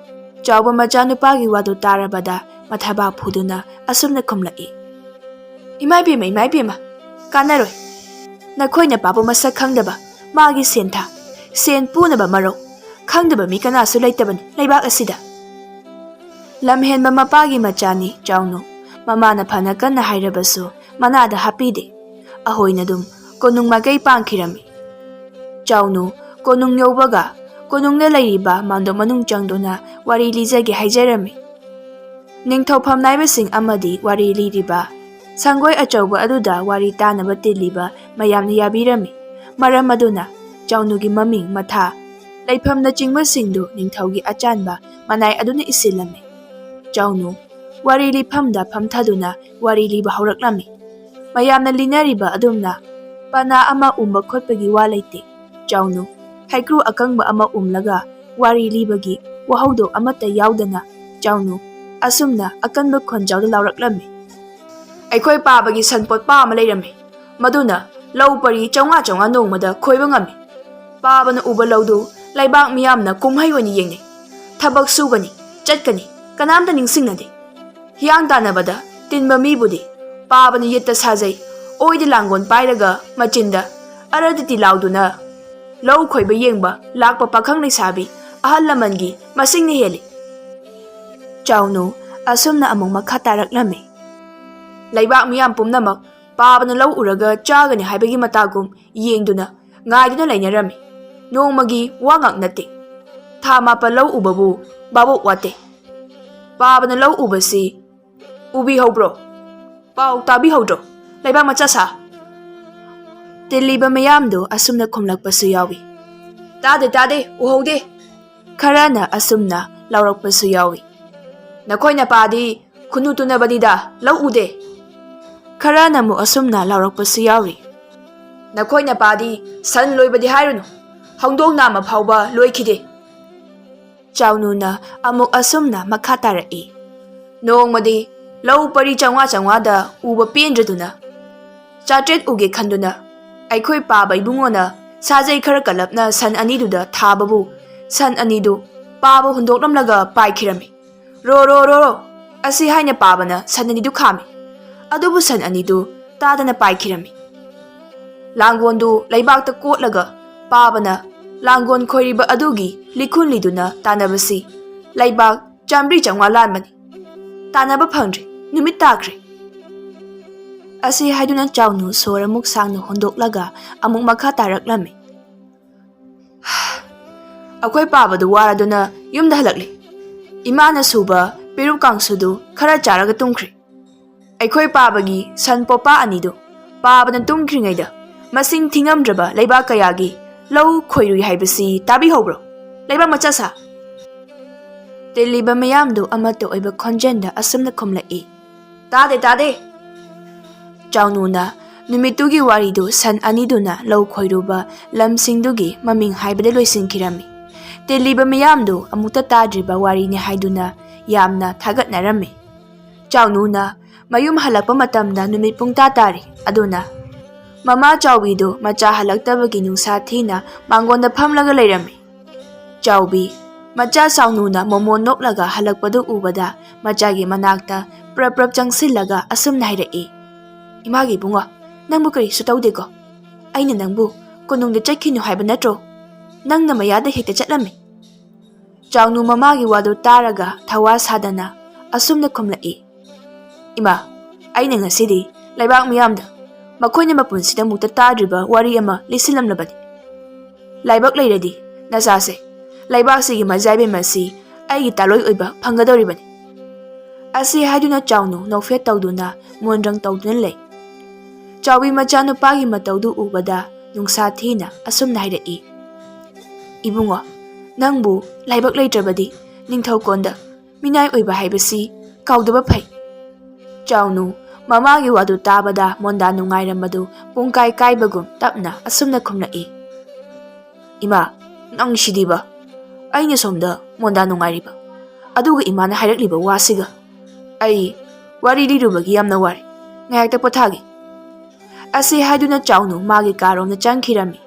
ꯆꯥꯎꯕ ꯃꯆꯥꯅꯨꯄꯥꯒꯤ ꯋꯥꯗꯨ ꯇꯥꯔꯕꯗ ꯃꯊꯥꯕꯥꯛ ꯐꯨꯗꯨꯅ ꯑꯁꯨꯝꯅ ꯈꯨꯝꯂꯛꯏ, "ꯏꯃꯥ ꯏꯕꯦꯝꯃ, ꯏꯃꯥ ꯏꯕꯦꯝꯃ, ꯀꯥꯟꯅꯔꯣꯏ꯫ ꯅꯈꯣꯏ ꯅꯄꯥꯕꯨ ꯃꯁꯛ ꯈꯪꯗꯕ, ꯃꯥꯒꯤ ꯁꯦꯟꯊꯥ, ꯁꯦꯟ ꯄꯨꯅꯕ ꯃꯔꯧ ꯈꯪꯗꯕ ꯃꯤ ꯀꯅꯥꯁꯨ ꯂꯩꯇꯕꯅꯤ ꯂꯩꯕꯥꯛ ꯑꯁꯤꯗ꯫" ꯂꯝꯍꯦꯟꯕ ꯃꯄꯥꯒꯤ ꯃꯆꯥꯅꯤ ꯆꯥꯎꯅꯨ꯫ ꯃꯃꯥꯅ ꯐꯅ ꯀꯟꯅ ꯍꯥꯏꯔꯕꯁꯨ ꯃꯅꯥꯗ ꯍꯥꯞꯄꯤꯗꯦ꯫ ꯑꯍꯣꯏꯅ ꯑꯗꯨꯝ ꯀꯣꯅꯨꯡ ꯃꯥꯏꯀꯩ ꯄꯥꯡꯈꯤꯔꯝꯃꯤ꯫ ꯆꯥꯎꯅꯨ ꯀꯣꯅꯨꯡ ꯌꯧꯕꯒ ꯀꯣꯅꯨꯡꯗ ꯂꯩꯔꯤꯕ ꯃꯥꯟꯗꯣꯞ ꯃꯅꯨꯡ ꯆꯪꯗꯨꯅ ꯋꯥꯔꯤ ꯂꯤꯖꯒꯦ ꯍꯥꯏꯖꯔꯝꯃꯤ꯫ ꯅꯤꯡꯊꯧ ꯐꯝꯅꯥꯏꯕꯁꯤꯡ ꯑꯃꯗꯤ ꯋꯥꯔꯤ ꯂꯤꯔꯤꯕ ꯁꯪꯒꯣꯏ ꯑꯆꯧꯕ ꯑꯗꯨꯗ ꯋꯥꯔꯤ ꯇꯥꯅꯕ ꯇꯤꯜꯂꯤꯕ ꯃꯌꯥꯝꯅ ꯌꯥꯕꯤꯔꯝꯃꯤ꯫ ꯃꯔꯝ ꯑꯗꯨꯅ ꯆꯥꯎꯅꯨꯒꯤ ꯃꯃꯤꯡ, ꯃꯊꯥ, ꯂꯩꯐꯝꯅꯆꯤꯡꯕꯁꯤꯡꯗꯨ ꯅꯤꯡꯊꯧꯒꯤ ꯑꯆꯥꯟꯕ ꯃꯅꯥꯏ ꯑꯗꯨꯅ ꯏꯁꯤꯜꯂꯝꯃꯤ꯫ ꯆꯥꯎꯅꯨ ꯋꯥꯔꯤ ꯂꯤꯐꯝꯗ ꯐꯝꯊꯗꯨꯅ ꯋꯥꯔꯤ ꯂꯤꯕ ꯍꯧꯔꯛꯂꯝꯃꯤ꯫ ꯃꯌꯥꯝꯅ ꯂꯤꯅꯔꯤꯕ ꯑꯗꯨꯝꯅ ꯄꯅꯥ ꯑꯃ ꯎꯝꯕ ꯈꯣꯠꯄꯒꯤ ꯋꯥ ꯂꯩꯇꯦ꯫ ꯆꯥꯎꯅꯨ ꯍꯩꯀ꯭ꯔꯨ ꯑꯀꯪꯕ ꯑꯃ ꯎꯝꯂꯒ ꯋꯥꯔꯤ ꯂꯤꯕꯒꯤ ꯋꯥꯍꯧꯗꯣꯛ ꯑꯃꯠꯇ ꯌꯥꯎꯗꯅ ꯆꯥꯎꯅꯨ ꯑꯁꯨꯝꯅ ꯑꯀꯟꯕ ꯈꯣꯟꯖꯦꯜꯗ ꯂꯥꯎꯔꯛꯂꯝꯃꯤ꯫ ꯑꯩꯈꯣꯏ ꯄꯥꯕꯒꯤ ꯁꯟ ꯄꯣꯠꯄꯥ ꯑꯃ ꯂꯩꯔꯝꯃꯤ꯫ ꯃꯗꯨꯅ ꯂꯧ ꯄꯔꯤ ꯆꯥꯝꯃꯉꯥ ꯆꯥꯝꯃꯉꯥ ꯅꯣꯡꯃꯗ ꯈꯣꯏꯕ ꯉꯝꯃꯤ꯫ ꯄꯥꯕꯅ ꯎꯕ ꯂꯧꯗꯨ ꯂꯩꯕꯥꯛ ꯃꯤꯌꯥꯝꯅ ꯀꯨꯝꯍꯩ ꯑꯣꯏꯅ ꯌꯦꯡꯅꯩ꯫ ꯊꯕꯛ ꯁꯨꯒꯅꯤ, ꯆꯠꯀꯅꯤ, ꯀꯅꯥꯝꯇ ꯅꯤꯡꯁꯤꯡꯅꯗꯦ꯫ ꯍꯤꯌꯥꯡ ꯇꯥꯟꯅꯕꯗ ꯇꯤꯟꯕ ꯃꯤꯕꯨꯗꯤ ꯄꯥꯕꯅ ꯌꯦꯠꯇ ꯁꯥꯖꯩ, ꯑꯣꯏꯗ ꯂꯥꯡꯒꯣꯜ ꯄꯥꯏꯔꯒ ꯃꯆꯤꯟꯗ ꯑꯔꯗꯤꯇꯤ ꯂꯥꯎꯗꯨꯅ ꯂꯧ ꯈꯣꯏꯕ ꯌꯦꯡꯕ ꯂꯥꯛꯄ ꯄꯥꯈꯪ ꯂꯩꯁꯥꯕꯤ ꯑꯍꯜ ꯂꯃꯟꯒꯤ ꯃꯁꯤꯡꯅ ꯍꯦꯜꯂꯤ꯫ ꯆꯥꯎꯅꯨ ꯑꯁꯨꯝꯅ ꯑꯃꯨꯛ ꯃꯈꯥ ꯇꯥꯔꯛꯂꯝꯃꯤ꯫ ꯂꯩꯕꯥꯛ ꯃꯤꯌꯥꯝ ꯄꯨꯝꯅꯃꯛ ꯄꯥꯕꯅ ꯂꯧ ꯎꯔꯒ ꯆꯥꯒꯅꯤ ꯍꯥꯏꯕꯒꯤ ꯃꯇꯥꯒꯨꯝ ꯌꯦꯡꯗꯨꯅ ꯉꯥꯏꯗꯨꯅ ꯂꯩꯅꯔꯝꯃꯤ꯫ ꯅꯣꯡꯃꯒꯤ ꯋꯥ ꯉꯥꯛ ꯅꯠꯇꯦ꯫ ꯊꯥ ꯃꯥꯄꯜ ꯂꯧ ꯎꯕꯕꯨ ꯚꯥꯕꯣꯛ ꯋꯥꯠꯇꯦ꯫ ꯄꯥꯕꯅ ꯂꯧ ꯎꯕꯁꯤ ꯎꯕꯤꯍꯧꯕ꯭ꯔꯣ? ꯄꯥꯎ ꯇꯥꯕꯤꯍꯧꯗ꯭ꯔꯣ? ꯂꯩꯕꯥꯛ ꯃꯆꯥ ꯁꯥ꯫ ꯇꯤꯜꯂꯤꯕ ꯃꯌꯥꯝꯗꯨ ꯑꯁꯨꯝꯅ ꯈꯨꯝꯂꯛꯄꯁꯨ ꯌꯥꯎꯏ꯫ ꯇꯥꯗꯦ, ꯇꯥꯗꯦ, ꯎꯍꯧꯗꯦ꯫ ꯈꯔꯅ ꯑꯁꯨꯝꯅ ꯂꯥꯎꯔꯛꯄꯁꯨ ꯌꯥꯎꯏ꯫ ꯅꯈꯣꯏ ꯅꯄꯥꯗꯤ ꯈꯨꯅꯨ ꯇꯨꯅꯕꯅꯤꯗ, ꯂꯧ ꯎꯗꯦ꯫ ꯈꯔꯅ ꯑꯃꯨꯛ ꯑꯁꯨꯝꯅ ꯂꯥꯎꯔꯛꯄꯁꯨ ꯌꯥꯎꯔꯤ꯫ ꯅꯈꯣꯏ ꯅꯄꯥꯗꯤ ꯁꯟ ꯂꯣꯏꯕꯗꯤ ꯍꯥꯏꯔꯨꯅꯨ, ꯍꯧꯗꯣꯡ ꯅꯥꯝꯃ ꯐꯥꯎꯕ ꯂꯣꯏꯈꯤꯗꯦ꯫ ꯆꯥꯎꯅꯨꯅ ꯑꯃꯨꯛ ꯑꯁꯨꯝꯅ ꯃꯈꯥ ꯇꯥꯔꯛꯏ꯫ ꯅꯣꯡꯃꯗꯤ ꯂꯧ ꯄꯔꯤ ꯆꯥꯝꯃꯉꯥ ꯆꯥꯝꯃꯉꯥꯗ ꯎꯕ ꯄꯦꯟꯗ꯭ꯔꯗꯨꯅ ꯆꯥꯇ꯭ꯔꯦꯠ ꯎꯒꯦ ꯈꯟꯗꯨꯅ ꯑꯩꯈꯣꯏ ꯄꯥꯕ ꯏꯕꯨꯡꯉꯣꯅ ꯁꯥꯖꯩ ꯈꯔ ꯀꯜꯂꯞꯅ ꯁꯟ ꯑꯅꯤꯗꯨꯗ ꯊꯥꯕꯕꯨ ꯁꯟ ꯑꯅꯤꯗꯨ ꯄꯥꯕ ꯍꯨꯟꯗꯣꯛꯂꯝꯂꯒ ꯄꯥꯏꯈꯤꯔꯝꯃꯤ꯫ "ꯔꯣ, ꯔꯣ, ꯔꯣ, ꯔꯣ!" ꯑꯁꯤ ꯍꯥꯏꯅ ꯄꯥꯕꯅ ꯁꯟ ꯑꯅꯤꯗꯨ ꯈꯥꯝꯃꯤ꯫ ꯑꯗꯨꯕꯨ ꯁꯟ ꯑꯅꯤꯗꯨ ꯇꯥꯗꯅ ꯄꯥꯏꯈꯤꯔꯝꯃꯤ꯫ ꯂꯥꯡꯒꯣꯟꯗꯨ ꯂꯩꯕꯥꯛꯇ ꯀꯣꯠꯂꯒ ꯄꯥꯕꯅ ꯂꯥꯡꯒꯣꯟ ꯈꯣꯏꯔꯤꯕ ꯑꯗꯨꯒꯤ ꯂꯤꯈꯨꯟ ꯂꯤꯗꯨꯅ ꯇꯥꯟꯅꯕꯁꯤ ꯂꯩꯕꯥꯛ ꯆꯥꯝꯃꯔꯤ ꯆꯥꯝꯃꯉꯥ ꯂꯥꯟꯕꯅꯤ꯫ ꯇꯥꯟꯅꯕ ꯐꯪꯗ꯭ꯔꯦ, ꯅꯨꯃꯤꯠ ꯇꯥꯈ꯭ꯔꯦ꯫ ꯑꯁꯤ ꯍꯥꯏꯗꯨꯅ ꯆꯥꯎꯅꯨ ꯁꯣꯔ ꯑꯃꯨꯛ ꯁꯥꯡꯅ ꯍꯣꯟꯗꯣꯛꯂꯒ ꯑꯃꯨꯛ ꯃꯈꯥ ꯇꯥꯔꯛꯂꯝꯃꯤ꯫ ꯑꯩꯈꯣꯏ ꯄꯥꯕꯗꯨ ꯋꯥꯔꯗꯨꯅ ꯌꯨꯝꯗ ꯍꯜꯂꯛꯂꯦ꯫ ꯏꯃꯥꯅ ꯁꯨꯕ ꯄꯦꯔꯨꯛ ꯀꯥꯡꯁꯨꯗꯨ ꯈꯔ ꯆꯥꯔꯒ ꯇꯨꯝꯈ꯭ꯔꯦ꯫ ꯑꯩꯈꯣꯏ ꯄꯥꯕꯒꯤ ꯁꯟ ꯄꯣꯄꯥ ꯑꯅꯤꯗꯨ ꯄꯥꯕꯅ ꯇꯨꯝꯈ꯭ꯔꯤꯉꯩꯗ ꯃꯁꯤꯡ ꯊꯤꯉꯝꯗ꯭ꯔꯕ ꯂꯩꯕꯥꯛ ꯀꯌꯥꯒꯤ ꯂꯧ ꯈꯣꯏꯔꯨꯏ ꯍꯥꯏꯕꯁꯤ ꯇꯥꯕꯤꯍꯧꯕ꯭ꯔꯣ? ꯂꯩꯕꯥꯛ ꯃꯆꯥ ꯁꯥ꯫ ꯇꯤꯜꯂꯤꯕ ꯃꯌꯥꯝꯗꯨ ꯑꯃꯠꯇ ꯑꯣꯏꯕ ꯈꯣꯟꯖꯦꯜꯗ ꯑꯁꯨꯝꯅ ꯈꯨꯝꯂꯛꯏ꯫ "ꯇꯥꯗꯦ, ꯇꯥꯗꯦ!" ꯆꯥꯎꯅꯨꯅ ꯅꯨꯃꯤꯠꯇꯨꯒꯤ ꯋꯥꯔꯤꯗꯨ ꯁꯟ ꯑꯅꯤꯗꯨꯅ ꯂꯧ ꯈꯣꯏꯔꯨꯕ ꯂꯝꯁꯤꯡꯗꯨꯒꯤ ꯃꯃꯤꯡ ꯍꯥꯏꯕꯗ ꯂꯣꯏꯁꯤꯟꯈꯤꯔꯝꯃꯤ꯫ ꯇꯤꯜꯂꯤꯕ ꯃꯤꯌꯥꯝꯗꯨ ꯑꯃꯨꯛꯇ ꯇꯥꯗ꯭ꯔꯤꯕ ꯋꯥꯔꯤꯅꯤ ꯍꯥꯏꯗꯨꯅ ꯌꯥꯝꯅ ꯊꯥꯒꯠꯅꯔꯝꯃꯤ꯫ ꯆꯥꯎꯅꯨꯅ ꯃꯌꯨꯝ ꯍꯜꯂꯛꯄ ꯃꯇꯝꯗ ꯅꯨꯃꯤꯠ ꯄꯨꯡ ꯇꯔꯥ ꯇꯥꯔꯤ꯫ ꯑꯗꯨꯅ ꯃꯃꯥ ꯆꯥꯎꯕꯤꯗꯨ ꯃꯆꯥ ꯍꯜꯂꯛꯇꯕꯒꯤ ꯅꯨꯡꯁꯥ ꯊꯤꯅ ꯃꯥꯡꯒꯣꯟꯗ ꯐꯝꯂꯒ ꯂꯩꯔꯝꯃꯤ꯫ ꯆꯥꯎꯕꯤ, ꯃꯆꯥ ꯆꯥꯎꯅꯨꯅ ꯃꯣꯃꯣꯟ ꯅꯣꯛꯂꯒ ꯍꯜꯂꯛꯄꯗꯨ ꯎꯕꯗ ꯃꯆꯥꯒꯤ ꯃꯅꯥꯛꯇ ꯄ꯭ꯔꯞ ꯄ꯭ꯔꯞ ꯆꯪꯁꯤꯜꯂꯒ ꯑꯁꯨꯝꯅ ꯍꯥꯏꯔꯛꯏ, "ꯏꯃꯥꯒꯤ ꯏꯕꯨꯡꯉꯣ, ꯅꯪꯕꯨ ꯀꯔꯤꯁꯨ ꯇꯧꯗꯦꯀꯣ? ꯑꯩꯅ ꯅꯪꯕꯨ ꯀꯣꯅꯨꯡꯗ ꯆꯠꯈꯤꯅꯨ ꯍꯥꯏꯕ ꯅꯠꯇ꯭ꯔꯣ? ꯅꯪꯅ ꯃꯌꯥꯗ ꯍꯦꯛꯇ ꯆꯠꯂꯝꯃꯤ꯫" ꯆꯥꯎꯅꯨ ꯃꯃꯥꯒꯤ ꯋꯥꯗꯨ ꯇꯥꯔꯒ ꯊꯋꯥ ꯁꯥꯗꯅ ꯑꯁꯨꯝꯅ ꯈꯨꯝꯂꯛꯏ, "ꯏꯃꯥ, ꯑꯩꯅ ꯉꯁꯤꯗꯤ ꯂꯩꯕꯥꯛ ꯃꯤꯌꯥꯝꯗ ꯃꯈꯣꯏꯅ ꯃꯄꯨꯟꯁꯤꯗ ꯑꯃꯨꯛꯇ ꯇꯥꯗ꯭ꯔꯤꯕ ꯋꯥꯔꯤ ꯑꯃ ꯂꯤꯁꯤꯜꯂꯝꯂꯕꯅꯤ꯫ ꯂꯥꯏꯕꯛ ꯂꯩꯔꯗꯤ ꯅꯆꯥꯁꯦ ꯂꯩꯕꯥꯛꯁꯤꯒꯤ ꯃꯖꯥꯏꯕꯦꯝ ꯑꯁꯤ ꯑꯩꯒꯤ ꯇꯥꯂꯣꯏ ꯑꯣꯏꯕ ꯐꯪꯒꯗꯧꯔꯤꯕꯅꯤ꯫" ꯑꯁꯤ ꯍꯥꯏꯗꯨꯅ ꯆꯥꯎꯅꯨ ꯅꯣꯛꯐꯦꯠ ꯇꯧꯗꯨꯅ ꯃꯣꯟꯗ꯭ꯔꯪ ꯇꯧꯗꯨꯅ ꯂꯩ꯫ ꯆꯥꯎꯕꯤ ꯃꯆꯥꯅꯨꯄꯥꯒꯤ ꯃꯇꯧꯗꯨ ꯎꯕꯗ ꯅꯨꯡꯁꯥ ꯊꯤꯅ ꯑꯁꯨꯝꯅ ꯍꯥꯏꯔꯛꯏ, "ꯏꯕꯨꯡꯉꯣ, ꯅꯪꯕꯨ ꯂꯥꯏꯕꯛ ꯂꯩꯇ꯭ꯔꯕꯗꯤ ꯅꯤꯡꯊꯧꯀꯣꯟꯗ ꯃꯤꯅꯥꯏ ꯑꯣꯏꯕ ꯍꯥꯏꯕꯁꯤ ꯀꯥꯎꯗꯕ ꯐꯩ꯫" ꯆꯥꯎꯅꯨ ꯃꯃꯥꯒꯤ ꯋꯥꯗꯨ ꯇꯥꯕꯗ ꯃꯣꯟꯗꯥ ꯅꯨꯡꯉꯥꯏꯔꯝꯕꯗꯨ ꯄꯨꯡꯀꯥꯏ ꯀꯥꯏꯕꯒꯨꯝ ꯇꯞꯅ ꯑꯁꯨꯝꯅ ꯈꯨꯝꯂꯛꯏ, "ꯏꯃꯥ, ꯅꯪꯁꯤꯗꯤꯕ! ꯑꯩꯅ ꯁꯣꯝꯗ ꯃꯣꯟꯗꯥ ꯅꯨꯡꯉꯥꯏꯔꯤꯕ, ꯑꯗꯨꯒ ꯏꯃꯥꯅ ꯍꯥꯏꯔꯛꯂꯤꯕ ꯋꯥꯁꯤꯒ꯫ ꯑꯩ ꯋꯥꯔꯤ ꯂꯤꯔꯨꯕꯒꯤ ꯌꯥꯝꯅ ꯋꯥꯔꯦ꯫ ꯉꯥꯏꯍꯥꯛꯇ ꯄꯣꯊꯥꯒꯦ꯫" ꯑꯁꯤ ꯍꯥꯏꯗꯨꯅ ꯆꯥꯎꯅꯨ ꯃꯥꯒꯤ ꯀꯥꯔꯣꯝꯗ ꯆꯪꯈꯤꯔꯝꯃꯤ꯫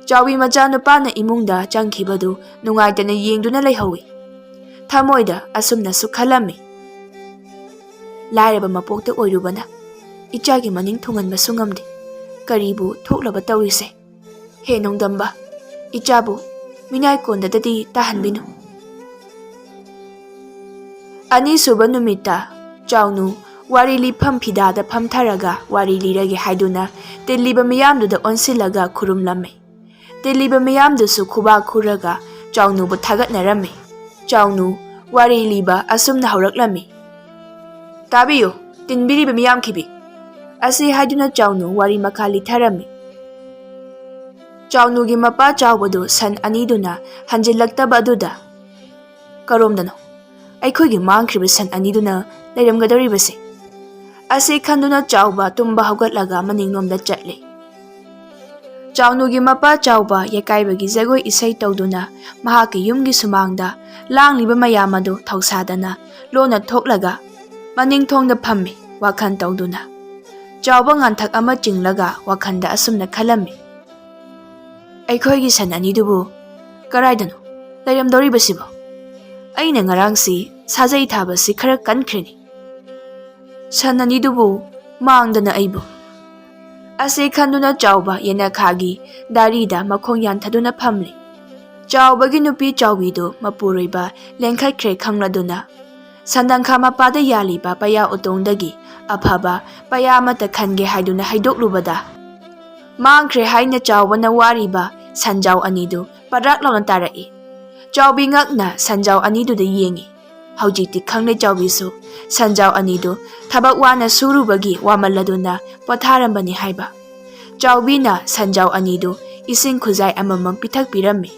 ꯆꯥꯎꯕꯤ ꯃꯆꯥꯅꯨꯄꯥꯅ ꯏꯃꯨꯡꯗ ꯆꯪꯈꯤꯕꯗꯨ ꯅꯨꯡꯉꯥꯏꯇꯅ ꯌꯦꯡꯗꯨꯅ ꯂꯩꯍꯧꯏ꯫ ꯊꯃꯣꯏꯗ ꯑꯁꯨꯝꯅꯁꯨ ꯈꯜꯂꯝꯃꯤ, "ꯂꯥꯏꯔꯕ ꯃꯄꯣꯛꯇ ꯑꯣꯏꯔꯨꯕꯅ ꯏꯆꯥꯒꯤ ꯃꯅꯤꯡ ꯊꯨꯡꯍꯟꯕꯁꯨ ꯉꯝꯗꯦ꯫ ꯀꯔꯤꯕꯨ ꯊꯣꯛꯂꯕ ꯇꯧꯔꯤꯁꯦ? ꯍꯦ ꯅꯣꯡꯗꯝꯕ, ꯏꯆꯥꯕꯨ ꯃꯤꯅꯥꯏ ꯀꯣꯟꯗꯗꯗꯤ ꯇꯥꯍꯟꯕꯤꯅꯨ꯫" ꯑꯅꯤꯁꯨꯕ ꯅꯨꯃꯤꯠꯇ ꯆꯥꯎꯅꯨ ꯋꯥꯔꯤ ꯂꯤꯐꯝ ꯐꯤꯗꯥꯗ ꯐꯝꯊꯔꯒ ꯋꯥꯔꯤ ꯂꯤꯔꯒꯦ ꯍꯥꯏꯗꯨꯅ ꯇꯤꯜꯂꯤꯕ ꯃꯤꯌꯥꯝꯗꯨꯗ ꯑꯣꯟꯁꯤꯜꯂꯒ ꯈꯨꯔꯨꯝꯂꯝꯃꯤ꯫ ꯇꯤꯜꯂꯤꯕ ꯃꯤꯌꯥꯝꯗꯨꯁꯨ ꯈꯨꯕꯥꯛ ꯈꯨꯔꯒ ꯆꯥꯎꯅꯨꯕꯨ ꯊꯥꯒꯠꯅꯔꯝꯃꯤ꯫ ꯆꯥꯎꯅꯨ ꯋꯥꯔꯤ ꯂꯤꯕ ꯑꯁꯨꯝꯅ ꯍꯧꯔꯛꯂꯝꯃꯤ, "ꯇꯥꯕꯤꯌꯨ, ꯇꯤꯟꯕꯤꯔꯤꯕ ꯃꯤꯌꯥꯝ ꯈꯤꯕꯤ꯫" ꯑꯁꯤ ꯍꯥꯏꯗꯨꯅ ꯆꯥꯎꯅꯨ ꯋꯥꯔꯤ ꯃꯈꯥ ꯂꯤꯊꯔꯝꯃꯤ꯫ ꯆꯥꯎꯅꯨꯒꯤ ꯃꯄꯥ ꯆꯥꯎꯕꯗꯨ ꯁꯟ ꯑꯅꯤꯗꯨꯅ ꯍꯟꯖꯤꯜꯂꯛꯇꯕ ꯑꯗꯨꯗ, "ꯀꯔꯣꯝꯗꯅꯣ ꯑꯩꯈꯣꯏꯒꯤ ꯃꯥꯡꯈ꯭ꯔꯤꯕ ꯁꯟ ꯑꯅꯤꯗꯨꯅ ꯂꯩꯔꯝꯒꯗꯧꯔꯤꯕꯁꯦ?" ꯑꯁꯤ ꯈꯟꯗꯨꯅ ꯆꯥꯎꯕ ꯇꯨꯝꯕ ꯍꯧꯒꯠꯂꯒ ꯃꯅꯤꯡꯂꯣꯝꯗ ꯆꯠꯂꯤ꯫ ꯆꯥꯎꯅꯨꯒꯤ ꯃꯄꯥ ꯆꯥꯎꯕ ꯌꯦꯀꯥꯏꯕꯒꯤ ꯖꯒꯣꯏ ꯏꯁꯩ ꯇꯧꯗꯨꯅ ꯃꯍꯥꯛꯀꯤ ꯌꯨꯝꯒꯤ ꯁꯨꯃꯥꯡꯗ ꯂꯥꯡꯂꯤꯕ ꯃꯌꯥꯝ ꯑꯗꯨ ꯊꯧꯁꯥꯗꯅ ꯂꯣꯟꯅ ꯊꯣꯛꯂꯒ ꯃꯅꯤꯡ ꯊꯣꯡꯗ ꯐꯝꯃꯤ, ꯋꯥꯈꯜ ꯇꯧꯗꯨꯅ꯫ ꯆꯥꯎꯕ ꯉꯥꯟꯊꯛ ꯑꯃ ꯆꯤꯡꯂꯒ ꯋꯥꯈꯜꯗ ꯑꯁꯨꯝꯅ ꯈꯜꯂꯝꯃꯤ, "ꯑꯩꯈꯣꯏꯒꯤ ꯁꯟ ꯑꯅꯤꯗꯨꯕꯨ ꯀꯔꯥꯏꯗꯅꯣ ꯂꯩꯔꯝꯗꯧꯔꯤꯕꯁꯤꯕꯣ? ꯑꯩꯅ ꯉꯔꯥꯡꯁꯤ ꯁꯥꯖꯩ ꯊꯥꯕꯁꯤ ꯈꯔ ꯀꯟꯈ꯭ꯔꯦꯅꯦ꯫ ꯁꯟ ꯑꯅꯤꯗꯨꯕꯨ ꯃꯥꯡꯗꯅ ꯑꯩꯕꯨ"꯫ ꯑꯁꯤ ꯈꯟꯗꯨꯅ ꯆꯥꯎꯕ ꯌꯦꯅꯈꯥꯒꯤ ꯗꯥꯔꯤꯗ ꯃꯈꯣꯡ ꯌꯥꯟꯊꯗꯨꯅ ꯐꯝꯂꯤ꯫ ꯆꯥꯎꯕꯒꯤ ꯅꯨꯄꯤ ꯆꯥꯎꯕꯤꯗꯨ ꯃꯄꯨꯔꯣꯏꯕ ꯂꯦꯡꯈꯠꯈ꯭ꯔꯦ ꯈꯪꯂꯗꯨꯅ, ꯁꯟꯗꯪꯈꯥ ꯃꯄꯥꯗ ꯌꯥꯜꯂꯤꯕ ꯄꯌꯥ ꯎꯇꯣꯡꯗꯒꯤ ꯑꯐꯕ ꯄꯌꯥ ꯑꯃꯠꯇ ꯈꯟꯒꯦ ꯍꯥꯏꯗꯨꯅ ꯍꯩꯗꯣꯛꯂꯨꯕꯗ, ꯃꯥꯡꯈ꯭ꯔꯦ ꯍꯥꯏꯅ ꯆꯥꯎꯕꯅ ꯋꯥꯔꯤꯕ ꯁꯟꯖꯥꯎ ꯑꯅꯤꯗꯨ ꯄꯗ꯭ꯔꯥꯛ ꯂꯥꯎꯅ ꯇꯥꯔꯛꯏ꯫ ꯆꯥꯎꯕꯤ ꯉꯛꯅ ꯁꯟꯖꯥꯎ ꯑꯅꯤꯗꯨꯗ ꯌꯦꯡꯉꯤ꯫ ꯍꯧꯖꯤꯛꯇꯤ ꯈꯪꯂꯦ ꯆꯥꯎꯕꯤꯁꯨ ꯁꯟꯖꯥꯎ ꯑꯅꯤꯗꯨ ꯊꯕꯛ ꯋꯥꯅ ꯁꯨꯔꯨꯕꯒꯤ ꯋꯥꯃꯜꯂꯗꯨꯅ ꯄꯣꯊꯥꯔꯝꯕꯅꯤ ꯍꯥꯏꯕ꯫ ꯆꯥꯎꯕꯤꯅ ꯁꯟꯖꯥꯎ ꯑꯅꯤꯗꯨ ꯏꯁꯤꯡ ꯈꯨꯖꯥꯏ ꯑꯃꯃꯝ ꯄꯤꯊꯛꯄꯤꯔꯝꯃꯤ꯫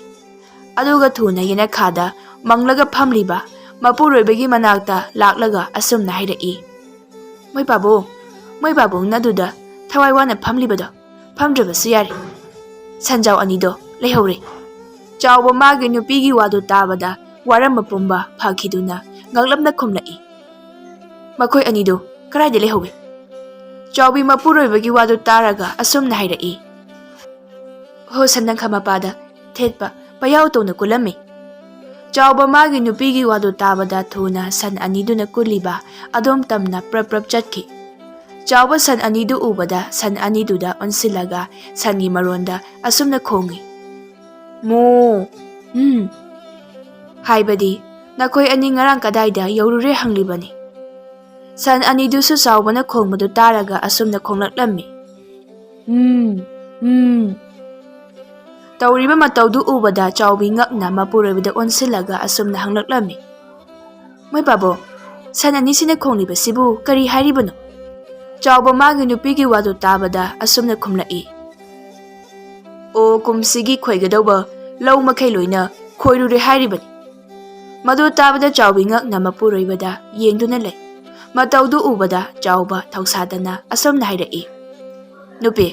ꯑꯗꯨꯒ ꯊꯨꯅ ꯌꯦꯅꯈꯥꯗ ꯃꯪꯂꯒ ꯐꯝꯂꯤꯕ ꯃꯄꯨꯔꯣꯏꯕꯒꯤ ꯃꯅꯥꯛꯇ ꯂꯥꯛꯂꯒ ꯑꯁꯨꯝꯅ ꯍꯥꯏꯔꯛꯏ, "ꯃꯣꯏ ꯄꯥꯕꯨꯡ, ꯃꯣꯏ ꯄꯥꯕꯨꯡꯅ ꯑꯗꯨꯗ ꯊꯋꯥꯏ ꯋꯥꯅ ꯐꯝꯂꯤꯕꯗꯣ ꯐꯝꯗ꯭ꯔꯕꯁꯨ ꯌꯥꯔꯦ꯫ ꯁꯟꯖꯥꯎ ꯑꯅꯤꯗꯣ ꯂꯩꯍꯧꯔꯦ"꯫ ꯆꯥꯎꯕ ꯃꯥꯒꯤ ꯅꯨꯄꯤꯒꯤ ꯋꯥꯗꯨ ꯇꯥꯕꯗ ꯋꯥꯔꯝꯕ ꯄꯨꯝꯕ ꯐꯈꯤꯗꯨꯅ ꯉꯛꯂꯞꯅ ꯈꯨꯝꯂꯛꯏ, "ꯃꯈꯣꯏ ꯑꯅꯤꯗꯨ ꯀꯗꯥꯏꯗ ꯂꯩꯍꯧꯏ?" ꯆꯥꯎꯕꯤ ꯃꯄꯨꯔꯣꯏꯕꯒꯤ ꯋꯥꯗꯨ ꯇꯥꯔꯒ ꯑꯁꯨꯝꯅ ꯍꯥꯏꯔꯛꯏ, "ꯍꯣ, ꯁꯟꯗꯪꯈꯥ ꯃꯄꯥꯗ ꯊꯦꯠꯄ ꯄꯌꯥꯎ ꯇꯧꯅ ꯀꯨꯜꯂꯝꯃꯤ"꯫ ꯆꯥꯎꯕ ꯃꯥꯒꯤ ꯅꯨꯄꯤꯒꯤ ꯋꯥꯗꯨ ꯇꯥꯕꯗ ꯊꯨꯅ ꯁꯟ ꯑꯅꯤꯗꯨꯅ ꯀꯨꯜꯂꯤꯕ ꯑꯗꯣꯝ ꯇꯝꯅ ꯄ꯭ꯔꯞ ꯄ꯭ꯔꯞ ꯆꯠꯈꯤ꯫ ꯆꯥꯎꯕ ꯁꯟ ꯑꯅꯤꯗꯨ ꯎꯕꯗ ꯁꯟ ꯑꯅꯤꯗꯨꯗ ꯑꯣꯟꯁꯤꯜꯂꯒ ꯁꯟꯒꯤ ꯃꯔꯣꯟꯗ ꯑꯁꯨꯝꯅ ꯈꯣꯡꯏ, "ꯃꯣ, ꯎꯝ"꯫ ꯍꯥꯏꯕꯗꯤ, "ꯅꯈꯣꯏ ꯑꯅꯤ ꯉꯔꯥꯡ ꯀꯗꯥꯏꯗ ꯌꯧꯔꯨꯔꯦ?" ꯍꯪꯂꯤꯕꯅꯤ꯫ ꯁꯟ ꯑꯅꯤꯗꯨꯁꯨ ꯆꯥꯎꯕꯅ ꯈꯣꯡꯕꯗꯨ ꯇꯥꯔꯒ ꯑꯁꯨꯝꯅ ꯈꯣꯡꯂꯛꯂꯝꯃꯤ, "ꯎꯝ, ꯎꯝ"꯫ ꯇꯧꯔꯤꯕ ꯃꯇꯧꯗꯨ ꯎꯕꯗ ꯆꯥꯎꯕꯤ ꯉꯛꯅ ꯃꯄꯨꯔꯣꯏꯕꯗ ꯑꯣꯟꯁꯤꯜꯂꯒ ꯑꯁꯨꯝꯅ ꯍꯪꯂꯛꯂꯝꯃꯤ, "ꯃꯣꯏ ꯄꯥꯕꯨꯡ, ꯁꯟ ꯑꯅꯤꯁꯤꯅ ꯈꯣꯡꯂꯤꯕꯁꯤꯕꯨ ꯀꯔꯤ ꯍꯥꯏꯔꯤꯕꯅꯣ?" ꯆꯥꯎꯕ ꯃꯥꯒꯤ ꯅꯨꯄꯤꯒꯤ ꯋꯥꯗꯨ ꯇꯥꯕꯗ ꯑꯁꯨꯝꯅ ꯈꯨꯝꯂꯛꯏ, "ꯑꯣ, ꯀꯨꯝꯁꯤꯒꯤ ꯈꯣꯏꯒꯗꯧꯕ ꯂꯧ ꯃꯈꯩ ꯂꯣꯏꯅ ꯈꯣꯏꯔꯨꯔꯦ ꯍꯥꯏꯔꯤꯕꯅꯤ"꯫ ꯃꯗꯨ ꯇꯥꯕꯗ ꯆꯥꯎꯕꯤ ꯉꯛꯅ ꯃꯄꯨꯔꯣꯏꯕꯗ ꯌꯦꯡꯗꯨꯅ ꯂꯩ꯫ ꯃꯇꯧꯗꯨ ꯎꯕꯗ ꯆꯥꯎꯕ ꯊꯧꯁꯥꯗꯅ ꯑꯁꯨꯝꯅ ꯍꯥꯏꯔꯛꯏ, "ꯅꯨꯄꯤ,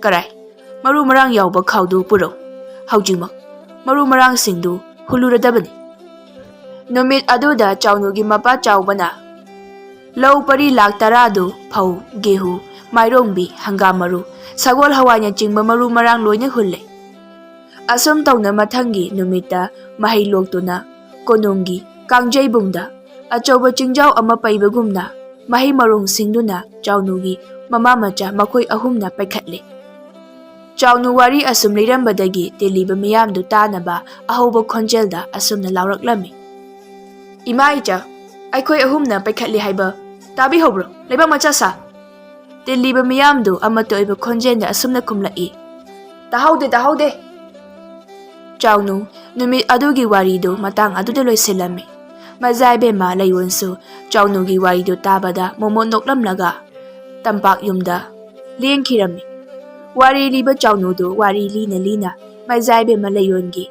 ꯀꯔꯥꯏ? ꯃꯔꯨ ꯃꯔꯥꯡ ꯌꯥꯎꯕ ꯈꯥꯎꯗꯨ ꯄꯨꯔꯛꯎ꯫ ꯍꯧꯖꯤꯛꯃꯛ ꯃꯔꯨ ꯃꯔꯥꯡꯁꯤꯡꯗꯨ ꯍꯨꯜꯂꯨꯔꯗꯕꯅꯤ꯫ ꯅꯨꯃꯤꯠ ꯑꯗꯨꯗ ꯆꯥꯎꯅꯨꯒꯤ ꯃꯄꯥ ꯆꯥꯎꯕꯅ ꯂꯧ ꯄꯔꯤ ꯂꯥꯛ ꯇꯔꯥꯗꯨ ꯐꯧ, ꯒꯦꯍꯨ, ꯃꯥꯏꯔꯣꯡꯕꯤ, ꯍꯪꯒꯥꯝ ꯃꯔꯨ, ꯁꯒꯣꯜ ꯍꯋꯥꯏꯅꯆꯤꯡꯕ ꯃꯔꯨ ꯃꯔꯥꯡ ꯂꯣꯏꯅ ꯍꯨꯜꯂꯦ꯫ ꯑꯁꯨꯝ ꯇꯧꯅ ꯃꯊꯪꯒꯤ ꯅꯨꯃꯤꯠꯇ ꯃꯍꯩ ꯂꯣꯛꯇꯨꯅ ꯀꯣꯅꯨꯡꯒꯤ ꯀꯥꯡꯖꯩꯕꯨꯡꯗ ꯑꯆꯧꯕ ꯆꯤꯡꯖꯥꯎ ꯑꯃ ꯄꯩꯕꯒꯨꯝꯅ ꯃꯍꯩ ꯃꯔꯣꯡ ꯁꯤꯡꯗꯨꯅ ꯆꯥꯎꯅꯨꯒꯤ ꯃꯃꯥ ꯃꯆꯥ ꯃꯈꯣꯏ ꯑꯍꯨꯝꯅ ꯄꯩꯈꯠꯂꯦ꯫ ꯆꯥꯎꯅꯨ ꯋꯥꯔꯤ ꯑꯁꯨꯝ ꯂꯤꯔꯝꯕꯗꯒꯤ ꯇꯤꯜꯂꯤꯕ ꯃꯤꯌꯥꯝꯗꯨ ꯇꯥꯅꯕ ꯑꯍꯧꯕ ꯈꯣꯟꯖꯦꯜꯗ ꯑꯁꯨꯝꯅ ꯂꯥꯎꯔꯛꯂꯝꯃꯤ, "ꯏꯃꯥ ꯏꯆꯥ, ꯑꯩꯈꯣꯏ ꯑꯍꯨꯝꯅ ꯄꯩꯈꯠꯂꯤ ꯍꯥꯏꯕ ꯇꯥꯕꯤꯍꯧꯕ꯭ꯔꯣ, ꯂꯩꯕꯥꯛ ꯃꯆꯥ ꯁꯥ?" ꯇꯤꯜꯂꯤꯕ ꯃꯤꯌꯥꯝꯗꯨ ꯑꯃꯠꯇ ꯑꯣꯏꯕ ꯈꯣꯟꯖꯦꯜꯗ ꯑꯁꯨꯝꯅ ꯈꯨꯝꯂꯛꯏ, "ꯇꯥꯍꯧꯗꯦ, ꯇꯥꯍꯧꯗꯦ!" ꯆꯥꯎꯅꯨ ꯅꯨꯃꯤꯠ ꯑꯗꯨꯒꯤ ꯋꯥꯔꯤꯗꯨ ꯃꯇꯥꯡ ꯑꯗꯨꯗ ꯂꯣꯏꯁꯤꯜꯂꯝꯃꯤ꯫ ꯃꯖꯥꯏꯕꯦꯝꯃ ꯂꯩꯌꯣꯟꯁꯨ ꯆꯥꯎꯅꯨꯒꯤ ꯋꯥꯔꯤꯗꯨ ꯇꯥꯕꯗ ꯃꯣꯃꯣꯟ ꯅꯣꯛꯂꯝꯂꯒ ꯇꯝꯄꯥꯛ ꯌꯨꯝꯗ ꯂꯦꯡꯈꯤꯔꯝꯃꯤ꯫ ꯋꯥꯔꯤ ꯂꯤꯕ ꯆꯥꯎꯅꯨꯗꯨ ꯋꯥꯔꯤ ꯂꯤꯅ ꯂꯤꯅ ꯃꯖꯥꯏꯕꯦꯝꯃ ꯂꯩꯌꯣꯟꯒꯤ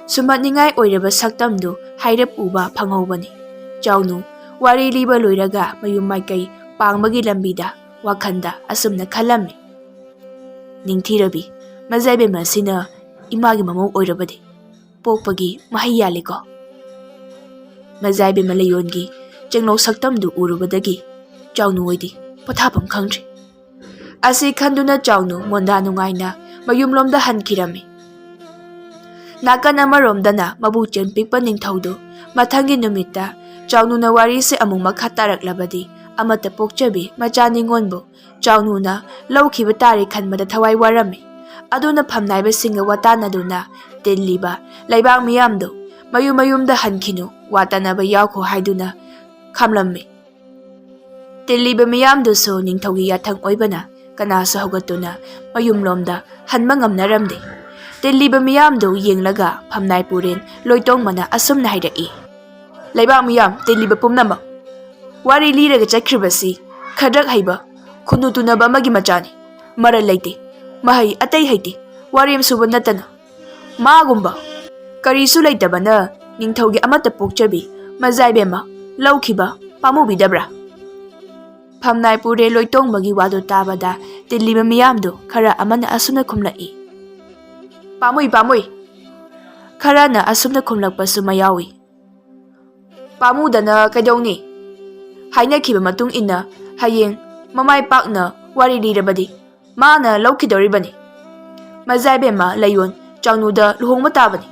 ꯁꯨꯝꯍꯠꯅꯤꯡꯉꯥꯏ ꯑꯣꯏꯔꯕ ꯁꯛꯇꯝꯗꯨ ꯍꯥꯏꯔꯞ ꯎꯕ ꯐꯪꯍꯧꯕꯅꯤ꯫ ꯆꯥꯎꯅꯨ ꯋꯥꯔꯤ ꯂꯤꯕ ꯂꯣꯏꯔꯒ ꯃꯌꯨꯝ ꯃꯥꯏꯀꯩ ꯄꯥꯡꯕꯒꯤ ꯂꯝꯕꯤꯗ ꯋꯥꯈꯜꯗ ꯑꯁꯨꯝꯅ ꯈꯜꯂꯝꯃꯤ, "ꯅꯤꯡꯊꯤꯔꯕꯤ ꯃꯖꯥꯏꯕꯦꯝꯃ ꯑꯁꯤꯅ ꯏꯃꯥꯒꯤ ꯃꯃꯧ ꯑꯣꯏꯔꯕꯗꯤ ꯄꯣꯛꯄꯒꯤ ꯃꯍꯩ ꯌꯥꯜꯂꯤꯀꯣ?" ꯃꯖꯥꯏꯕꯦꯝꯃ ꯂꯩꯌꯣꯟꯒꯤ ꯆꯦꯡꯂꯧ ꯁꯛꯇꯝꯗꯨ ꯎꯔꯨꯕꯗꯒꯤ ꯆꯥꯎꯅꯨ ꯍꯣꯏꯗꯤ ꯄꯣꯊꯥꯐꯝ ꯈꯪꯗ꯭ꯔꯦ꯫ ꯑꯁꯤ ꯈꯟꯗꯨꯅ ꯆꯥꯎꯅꯨ ꯃꯣꯟꯗꯥ ꯅꯨꯡꯉꯥꯏꯅ ꯃꯌꯨꯝꯂꯣꯝꯗ ꯍꯟꯈꯤꯔꯝꯃꯤ꯫ ꯅꯥꯀꯟ ꯑꯃꯔꯣꯝꯗꯅ ꯃꯕꯨꯛꯆꯦꯜ ꯄꯤꯛꯄ ꯅꯤꯡꯊꯧꯗꯨ ꯃꯊꯪꯒꯤ ꯅꯨꯃꯤꯠꯇ ꯆꯥꯎꯅꯨꯅ ꯋꯥꯔꯤꯁꯦ ꯑꯃꯨꯛ ꯃꯈꯥ ꯇꯥꯔꯛꯂꯕꯗꯤ ꯑꯃꯠꯇ ꯄꯣꯛꯆꯕꯤ ꯃꯆꯥ ꯅꯤꯉꯣꯟꯕꯨ ꯆꯥꯎꯅꯨꯅ ꯂꯧꯈꯤꯕ ꯇꯥꯔꯦ ꯈꯟꯕꯗ ꯊꯋꯥꯏ ꯋꯥꯔꯝꯃꯤ꯫ ꯑꯗꯨꯅ ꯐꯝꯅꯥꯏꯕꯁꯤꯡꯒ ꯋꯥꯇꯥꯟꯅꯗꯨꯅ ꯇꯤꯜꯂꯤꯕ ꯂꯩꯕꯥꯛ ꯃꯤꯌꯥꯝꯗꯨ ꯃꯌꯨꯝ ꯃꯌꯨꯝꯗ ꯍꯟꯈꯤꯅꯨ, ꯋꯥ ꯇꯥꯅꯕ ꯌꯥꯎꯈꯣ ꯍꯥꯏꯗꯨꯅ ꯈꯥꯝꯂꯝꯃꯤ꯫ ꯇꯤꯜꯂꯤꯕ ꯃꯤꯌꯥꯝꯗꯨꯁꯨ ꯅꯤꯡꯊꯧꯒꯤ ꯌꯥꯊꯪ ꯑꯣꯏꯕꯅ ꯀꯅꯥꯁꯨ ꯍꯧꯒꯠꯇꯨꯅ ꯃꯌꯨꯝꯂꯣꯝꯗ ꯍꯟꯕ ꯉꯝꯅꯔꯝꯗꯦ꯫ ꯇꯤꯜꯂꯤꯕ ꯃꯤꯌꯥꯝꯗꯨ ꯌꯦꯡꯂꯒ ꯐꯝꯅꯥꯏ ꯄꯨꯔꯦꯟ ꯂꯣꯏꯇꯣꯡꯕꯅ ꯑꯁꯨꯝꯅ ꯍꯥꯏꯔꯛꯏ, "ꯂꯩꯕꯥꯛ ꯃꯤꯌꯥꯝ ꯇꯤꯜꯂꯤꯕ ꯄꯨꯝꯅꯃꯛ, ꯋꯥꯔꯤ ꯂꯤꯔꯒ ꯆꯠꯈ꯭ꯔꯤꯕꯁꯤ ꯈꯗ꯭ꯔꯛ ꯍꯩꯕ, ꯈꯨꯅꯨ ꯇꯨꯅꯕ ꯑꯃꯒꯤ ꯃꯆꯥꯅꯤ꯫ ꯃꯔꯜ ꯂꯩꯇꯦ, ꯃꯍꯩ ꯑꯇꯩ ꯍꯩꯇꯦ, ꯋꯥꯔꯦꯝ ꯁꯨꯕ ꯅꯠꯇꯅ ꯃꯥꯒꯨꯝꯕ ꯀꯔꯤꯁꯨ ꯂꯩꯇꯕꯅ ꯅꯤꯡꯊꯧꯒꯤ ꯑꯃꯠꯇ ꯄꯣꯛꯆꯕꯤ ꯃꯖꯥꯏꯕꯦꯝꯃ ꯂꯧꯈꯤꯕ ꯄꯥꯝꯃꯨꯕꯤꯗꯕ꯭ꯔꯥ?" ꯐꯝꯅꯥꯏ ꯄꯨꯔꯦ ꯂꯣꯏꯇꯣꯡꯕꯒꯤ ꯋꯥꯗꯨ ꯇꯥꯕꯗ ꯇꯤꯜꯂꯤꯕ ꯃꯤꯌꯥꯝꯗꯨ ꯈꯔ ꯑꯃꯅ ꯑꯁꯨꯝꯅ ꯈꯨꯝꯂꯛꯏ, "ꯄꯥꯝꯃꯨꯏ, ꯄꯥꯝꯃꯨꯏ!" ꯈꯔꯅ ꯑꯁꯨꯝꯅ ꯈꯨꯝꯂꯛꯄꯁꯨ ꯃꯌꯥꯎꯏ꯫ "ꯄꯥꯝꯃꯨꯗꯅ ꯀꯩꯗꯧꯅꯤ? ꯍꯥꯏꯅꯈꯤꯕ ꯃꯇꯨꯡ ꯏꯟꯅ ꯍꯌꯦꯡ ꯃꯃꯥꯏ ꯄꯥꯛꯅ ꯋꯥꯔꯤ ꯂꯤꯔꯕꯗꯤ ꯃꯥꯅ ꯂꯧꯈꯤꯗꯧꯔꯤꯕꯅꯤ꯫ ꯃꯖꯥꯏꯕꯦꯝꯃ ꯂꯩꯌꯣꯟ ꯆꯥꯎꯅꯨꯗ ꯂꯨꯍꯣꯡꯕ ꯇꯥꯕꯅꯤ꯫"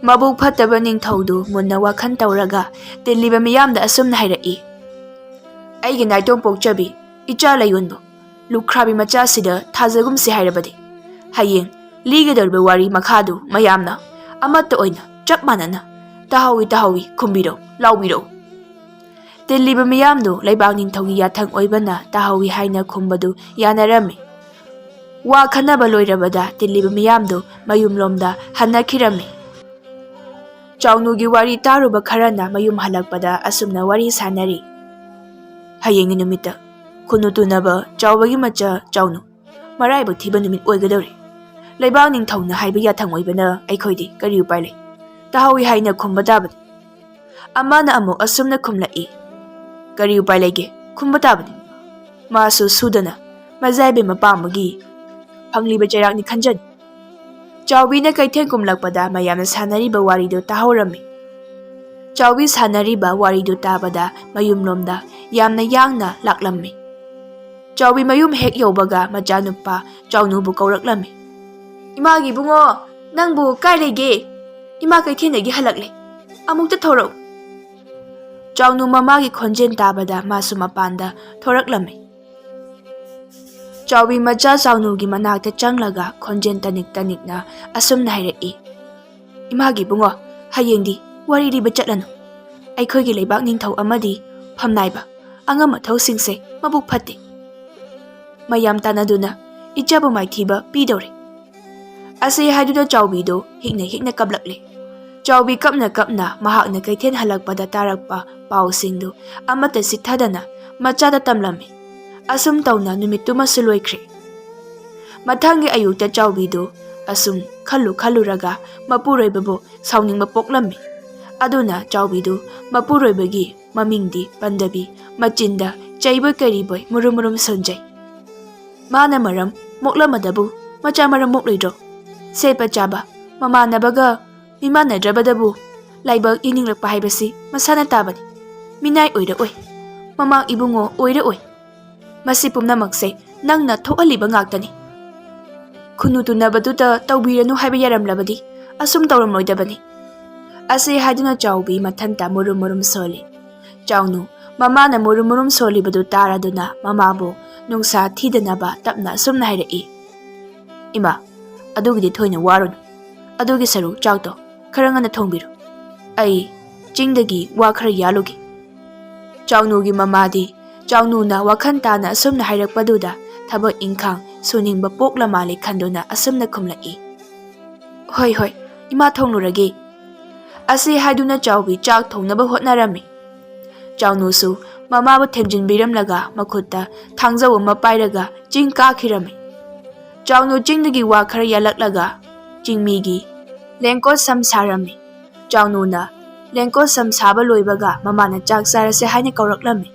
ꯃꯕꯨꯛ ꯐꯠꯇꯕ ꯅꯤꯡꯊꯧꯗꯨ ꯃꯨꯟꯅ ꯋꯥꯈꯜ ꯇꯧꯔꯒ ꯇꯤꯜꯂꯤꯕ ꯃꯤꯌꯥꯝꯗ ꯑꯁꯨꯝꯅ ꯍꯥꯏꯔꯛꯏ, "ꯑꯩꯒꯤ ꯅꯥꯏꯇꯣꯝ ꯄꯣꯛꯆꯕꯤ ꯏꯆꯥ ꯂꯩꯌꯣꯟꯕꯨ ꯂꯨꯈ꯭ꯔꯥꯕꯤ ꯃꯆꯥꯁꯤꯗ ꯊꯥꯖꯒꯨꯝꯁꯤ ꯍꯥꯏꯔꯕꯗꯤ ꯍꯌꯦꯡ ꯂꯤꯒꯗꯧꯔꯤꯕ ꯋꯥꯔꯤ ꯃꯈꯥꯗꯨ ꯃꯌꯥꯝꯅ ꯑꯃꯠꯇ ꯑꯣꯏꯅ ꯆꯞ ꯃꯥꯟꯅꯅ ꯇꯥꯍꯧꯏ, ꯇꯥꯍꯧꯏ, ꯈꯨꯝꯕꯤꯔꯧ, ꯂꯥꯎꯕꯤꯔꯧ꯫" ꯇꯤꯜꯂꯤꯕ ꯃꯤꯌꯥꯝꯗꯨ ꯂꯩꯕꯥꯛ ꯅꯤꯡꯊꯧꯒꯤ ꯌꯥꯊꯪ ꯑꯣꯏꯕꯅ ꯇꯥꯍꯧꯏ ꯍꯥꯏꯅ ꯈꯨꯝꯕꯗꯨ ꯌꯥꯅꯔꯝꯃꯤ꯫ ꯋꯥ ꯈꯟꯅꯕ ꯂꯣꯏꯔꯕꯗ ꯇꯤꯜꯂꯤꯕ ꯃꯤꯌꯥꯝꯗꯨ ꯃꯌꯨꯝꯂꯣꯝꯗ ꯍꯟꯅꯈꯤꯔꯝꯃꯤ꯫ ꯆꯥꯎꯅꯨꯒꯤ ꯋꯥꯔꯤ ꯇꯥꯔꯨꯕ ꯈꯔꯅ ꯃꯌꯨꯝ ꯍꯜꯂꯛꯄꯗ ꯑꯁꯨꯝꯅ ꯋꯥꯔꯤ ꯁꯥꯟꯅꯔꯤ, "ꯍꯌꯦꯡꯒꯤ ꯅꯨꯃꯤꯠꯇ ꯈꯨꯅꯨ ꯇꯨꯅꯕ ꯆꯥꯎꯕꯒꯤ ꯃꯆꯥ ꯆꯥꯎꯅꯨ ꯃꯔꯥꯏꯕꯛ ꯊꯤꯕ ꯅꯨꯃꯤꯠ ꯑꯣꯏꯒꯗꯧꯔꯤ꯫ ꯂꯩꯕꯥꯛ ꯅꯤꯡꯊꯧꯅ ꯍꯥꯏꯕ ꯌꯥꯊꯪ ꯑꯣꯏꯕꯅ ꯑꯩꯈꯣꯏꯗꯤ ꯀꯔꯤ ꯎꯄꯥꯏ ꯂꯩ? ꯇꯥꯍꯧꯏ ꯍꯥꯏꯅ ꯈꯨꯝꯕ ꯇꯥꯕꯅꯤ꯫" ꯑꯃꯅ ꯑꯃꯨꯛ ꯑꯁꯨꯝꯅ ꯈꯨꯝꯂꯛꯏ, "ꯀꯔꯤ ꯎꯄꯥꯏ ꯂꯩꯒꯦ? ꯈꯨꯝꯕ ꯇꯥꯕꯅꯤ꯫ ꯃꯥꯁꯨ ꯁꯨꯗꯅ ꯃꯖꯥꯏꯕꯦꯝꯃ ꯄꯥꯝꯕꯒꯤ ꯐꯪꯂꯤꯕ ꯆꯩꯔꯥꯛꯅꯤ ꯈꯟꯖꯅꯤ꯫" ꯆꯥꯎꯕꯤꯅ ꯀꯩꯊꯦꯜ ꯀꯨꯝꯂꯛꯄꯗ ꯃꯌꯥꯝꯅ ꯁꯥꯟꯅꯔꯤꯕ ꯋꯥꯔꯤꯗꯨ ꯇꯥꯍꯧꯔꯝꯃꯤ꯫ ꯆꯥꯎꯕꯤ ꯁꯥꯟꯅꯔꯤꯕ ꯋꯥꯔꯤꯗꯨ ꯇꯥꯕꯗ ꯃꯌꯨꯝꯂꯣꯝꯗ ꯌꯥꯝꯅ ꯌꯥꯡꯅ ꯂꯥꯛꯂꯝꯃꯤ꯫ ꯆꯥꯎꯕꯤ ꯃꯌꯨꯝ ꯍꯦꯛ ꯌꯧꯕꯒ ꯃꯆꯥꯅꯨꯄꯥ ꯆꯥꯎꯅꯨꯕꯨ ꯀꯧꯔꯛꯂꯝꯃꯤ꯫ "ꯏꯃꯥꯒꯤ ꯏꯕꯨꯡꯉꯣ, ꯅꯪꯕꯨ ꯀꯥꯏ ꯂꯩꯒꯦ? ꯏꯃꯥ ꯀꯩꯊꯦꯜꯗꯒꯤ ꯍꯜꯂꯛꯂꯦ꯫ ꯑꯃꯨꯛꯇ ꯊꯣꯔꯛꯎ꯫" ꯆꯥꯎꯅꯨ ꯃꯃꯥꯒꯤ ꯈꯣꯟꯖꯦꯜ ꯇꯥꯕꯗ ꯃꯥꯁꯨ ꯃꯄꯥꯟꯗ ꯊꯣꯔꯛꯂꯝꯃꯤ꯫ ꯆꯥꯎꯕꯤ ꯃꯆꯥ ꯆꯥꯎꯅꯨꯒꯤ ꯃꯅꯥꯛꯇ ꯆꯪꯂꯒ ꯈꯣꯟꯖꯦꯜ ꯇꯅꯤꯛ ꯇꯅꯤꯛꯅ ꯑꯁꯨꯝꯅ ꯍꯥꯏꯔꯛꯏ, "ꯏꯃꯥꯒꯤ ꯏꯕꯨꯡꯉꯣ, ꯍꯌꯦꯡꯗꯤ ꯋꯥꯔꯤ ꯂꯤꯕ ꯆꯠꯂꯅꯨ꯫ ꯑꯩꯈꯣꯏꯒꯤ ꯂꯩꯕꯥꯛ ꯅꯤꯡꯊꯧ ꯑꯃꯗꯤ ꯐꯝꯅꯥꯏꯕ ꯑꯉꯝ ꯑꯊꯧꯁꯤꯡꯁꯦ ꯃꯕꯨꯛ ꯐꯠꯇꯦ꯫ ꯃꯌꯥꯝ ꯇꯥꯟꯅꯗꯨꯅ ꯏꯆꯥꯕꯨ ꯃꯥꯏꯊꯤꯕ ꯄꯤꯗꯧꯔꯦ꯫" ꯑꯁꯤ ꯍꯥꯏꯗꯨꯅ ꯆꯥꯎꯕꯤꯗꯨ ꯍꯤꯛꯅ ꯍꯤꯛꯅ ꯀꯞꯂꯛꯂꯦ꯫ ꯆꯥꯎꯕꯤ ꯀꯞꯅ ꯀꯞꯅ ꯃꯍꯥꯛꯅ ꯀꯩꯊꯦꯜ ꯍꯜꯂꯛꯄꯗ ꯇꯥꯔꯛꯄ ꯄꯥꯎꯁꯤꯡꯗꯨ ꯑꯃꯠꯇ ꯆꯤꯠꯊꯗꯅ ꯃꯆꯥꯗ ꯇꯝꯂꯝꯃꯤ꯫ ꯑꯁꯨꯝ ꯇꯧꯅ ꯅꯨꯃꯤꯠꯇꯨꯃꯁꯨ ꯂꯣꯏꯈ꯭ꯔꯦ꯫ ꯃꯊꯪꯒꯤ ꯑꯌꯨꯛꯇ ꯆꯥꯎꯕꯤꯗꯨ ꯑꯁꯨꯝ ꯈꯜꯂꯨ ꯈꯜꯂꯨꯔꯒ ꯃꯄꯨꯔꯣꯏꯕꯕꯨ ꯁꯥꯎꯅꯤꯡꯕ ꯄꯣꯛꯂꯝꯃꯤ꯫ ꯑꯗꯨꯅ ꯆꯥꯎꯕꯤꯗꯨ ꯃꯄꯨꯔꯣꯏꯕꯒꯤ ꯃꯃꯤꯡꯗꯤ ꯄꯟꯗꯕꯤ, ꯃꯆꯤꯟꯗ ꯆꯩꯕꯣꯏ ꯀꯔꯤꯕꯣꯏ ꯃꯨꯔꯨꯝ ꯃꯨꯔꯨꯝ ꯁꯣꯟꯖꯩ꯫ ꯃꯥꯅ ꯃꯔꯝ ꯃꯣꯛꯂꯝꯃꯗꯕꯨ ꯃꯆꯥ ꯃꯔꯝ ꯃꯣꯛꯂꯣꯏꯗ꯭ꯔꯣ? ꯁꯦꯠꯄ ꯆꯥꯕ, ꯃꯃꯥꯟꯅꯕꯒ ꯃꯤꯃꯥꯟꯅꯗ꯭ꯔꯕꯗꯕꯨ ꯂꯥꯏꯕꯛ ꯏꯅꯤꯡꯂꯛꯄ ꯍꯥꯏꯕꯁꯤ ꯃꯁꯥꯅ ꯇꯥꯕꯅꯤ꯫ ꯃꯤꯅꯥꯏ ꯑꯣꯏꯔꯛꯑꯣꯏ, ꯃꯃꯥꯡ ꯏꯕꯨꯡꯉꯣ ꯑꯣꯏꯔꯛꯑꯣꯏ꯫ ꯃꯁꯤ ꯄꯨꯝꯅꯃꯛꯁꯦ ꯅꯪꯅ ꯊꯣꯛꯍꯜꯂꯤꯕ ꯉꯥꯛꯇꯅꯤ꯫ ꯈꯨꯅꯨ ꯇꯨꯅꯕꯗꯨꯗ ꯇꯧꯕꯤꯔꯅꯨ ꯍꯥꯏꯕ ꯌꯥꯔꯝꯂꯕꯗꯤ ꯑꯁꯨꯝ ꯇꯧꯔꯝꯂꯣꯏꯗꯕꯅꯤ꯫ ꯑꯁꯤ ꯍꯥꯏꯗꯨꯅ ꯆꯥꯎꯕꯤ ꯃꯊꯟꯇ ꯃꯨꯔꯨꯝ ꯃꯨꯔꯨꯝ ꯁꯣꯜꯂꯤ꯫ ꯆꯥꯎꯅꯨ ꯃꯃꯥꯅ ꯃꯨꯔꯨꯝ ꯃꯨꯔꯨꯝ ꯁꯣꯜꯂꯤꯕꯗꯨ ꯇꯥꯔꯗꯨꯅ ꯃꯃꯥꯕꯨ ꯅꯨꯡꯁꯥ ꯊꯤꯗꯅꯕ ꯇꯞꯅ ꯑꯁꯨꯝꯅ ꯍꯥꯏꯔꯛꯏ, "ꯏꯃꯥ, ꯑꯗꯨꯒꯤꯗꯤ ꯊꯣꯏꯅ ꯋꯥꯔꯨꯅꯨ꯫ ꯑꯗꯨꯒꯤ ꯁꯔꯨꯛ ꯆꯥꯛꯇꯣ ꯈꯔ ꯉꯟꯅ ꯊꯣꯡꯕꯤꯔꯨ꯫ ꯑꯩ ꯆꯤꯡꯗꯒꯤ ꯋꯥ ꯈꯔ ꯌꯥꯜꯂꯨꯒꯦ꯫" ꯆꯥꯎꯅꯨꯒꯤ ꯃꯃꯥꯗꯤ ꯆꯥꯎꯅꯨꯅ ꯋꯥꯈꯜ ꯇꯥꯅ ꯑꯁꯨꯝꯅ ꯍꯥꯏꯔꯛꯄꯗꯨꯗ ꯊꯕꯛ ꯏꯪꯈꯥꯡ ꯁꯨꯅꯤꯡꯕ ꯄꯣꯛꯂ ꯃꯥꯜꯂꯦ ꯈꯟꯗꯨꯅ ꯑꯁꯨꯝꯅ ꯈꯨꯝꯂꯛꯏ, "ꯍꯣꯏ, ꯍꯣꯏ, ꯏꯃꯥ ꯊꯣꯡꯂꯨꯔꯒꯦ꯫" ꯑꯁꯤ ꯍꯥꯏꯗꯨꯅ ꯆꯥꯎꯕꯤ ꯆꯥꯛ ꯊꯣꯡꯅꯕ ꯍꯣꯠꯅꯔꯝꯃꯤ꯫ ꯆꯥꯎꯅꯨꯁꯨ ꯃꯃꯥꯕꯨ ꯊꯦꯝꯖꯤꯟꯕꯤꯔꯝꯂꯒ ꯃꯈꯨꯠꯇ ꯊꯥꯡꯖꯧ ꯑꯃ ꯄꯥꯏꯔꯒ ꯆꯤꯡ ꯀꯥꯈꯤꯔꯝꯃꯤ꯫ ꯆꯥꯎꯅꯨ ꯆꯤꯡꯗꯒꯤ ꯋꯥ ꯈꯔ ꯌꯥꯜꯂꯛꯂꯒ ꯆꯤꯡꯃꯤꯒꯤ ꯂꯦꯡꯀꯣꯠ ꯁꯝ ꯁꯥꯔꯝꯃꯤ꯫ ꯆꯥꯎꯅꯨꯅ ꯂꯦꯡꯀꯣꯠ ꯁꯝ ꯁꯥꯕ ꯂꯣꯏꯕꯒ ꯃꯃꯥꯅ ꯆꯥꯛ ꯆꯥꯔꯁꯦ ꯍꯥꯏꯅ ꯀꯧꯔꯛꯂꯝꯃꯤ꯫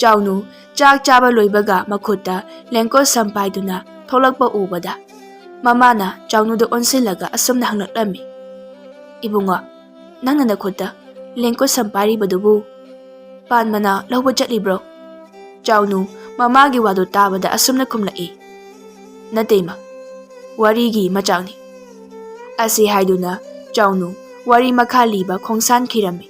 ꯆꯥꯎꯅꯨ ꯆꯥꯛ ꯆꯥꯕ ꯂꯣꯏꯕꯒ ꯃꯈꯨꯠꯇ ꯂꯦꯡꯀꯣꯠ ꯁꯝ ꯄꯥꯏꯗꯨꯅ ꯊꯣꯛꯂꯛꯄ ꯎꯕꯗ ꯃꯃꯥꯅ ꯆꯥꯎꯅꯨꯗ ꯑꯣꯟꯁꯤꯜꯂꯒ ꯑꯁꯨꯝꯅ ꯍꯪꯂꯛꯂꯝꯃꯤ, "ꯏꯕꯨꯡꯉꯣ, ꯅꯪꯅ ꯅꯈꯨꯠꯇ ꯂꯦꯡꯀꯣꯠ ꯁꯝ ꯄꯥꯏꯔꯤꯕꯗꯨꯕꯨ ꯄꯥꯟ ꯃꯅꯥ ꯂꯧꯕ ꯆꯠꯂꯤꯕ꯭ꯔꯣ?" ꯆꯥꯎꯅꯨ ꯃꯃꯥꯒꯤ ꯋꯥꯗꯨ ꯇꯥꯕꯗ ꯑꯁꯨꯝꯅ ꯈꯨꯝꯂꯛꯏ, "ꯅꯠꯇꯦ ꯏꯃꯥ, ꯋꯥꯔꯤꯒꯤ ꯃꯆꯥꯛꯅꯤ꯫" ꯑꯁꯤ ꯍꯥꯏꯗꯨꯅ ꯆꯥꯎꯅꯨ ꯋꯥꯔꯤ ꯃꯈꯥ ꯂꯤꯕ ꯈꯣꯡꯁꯥꯟꯈꯤꯔꯝꯃꯤ꯫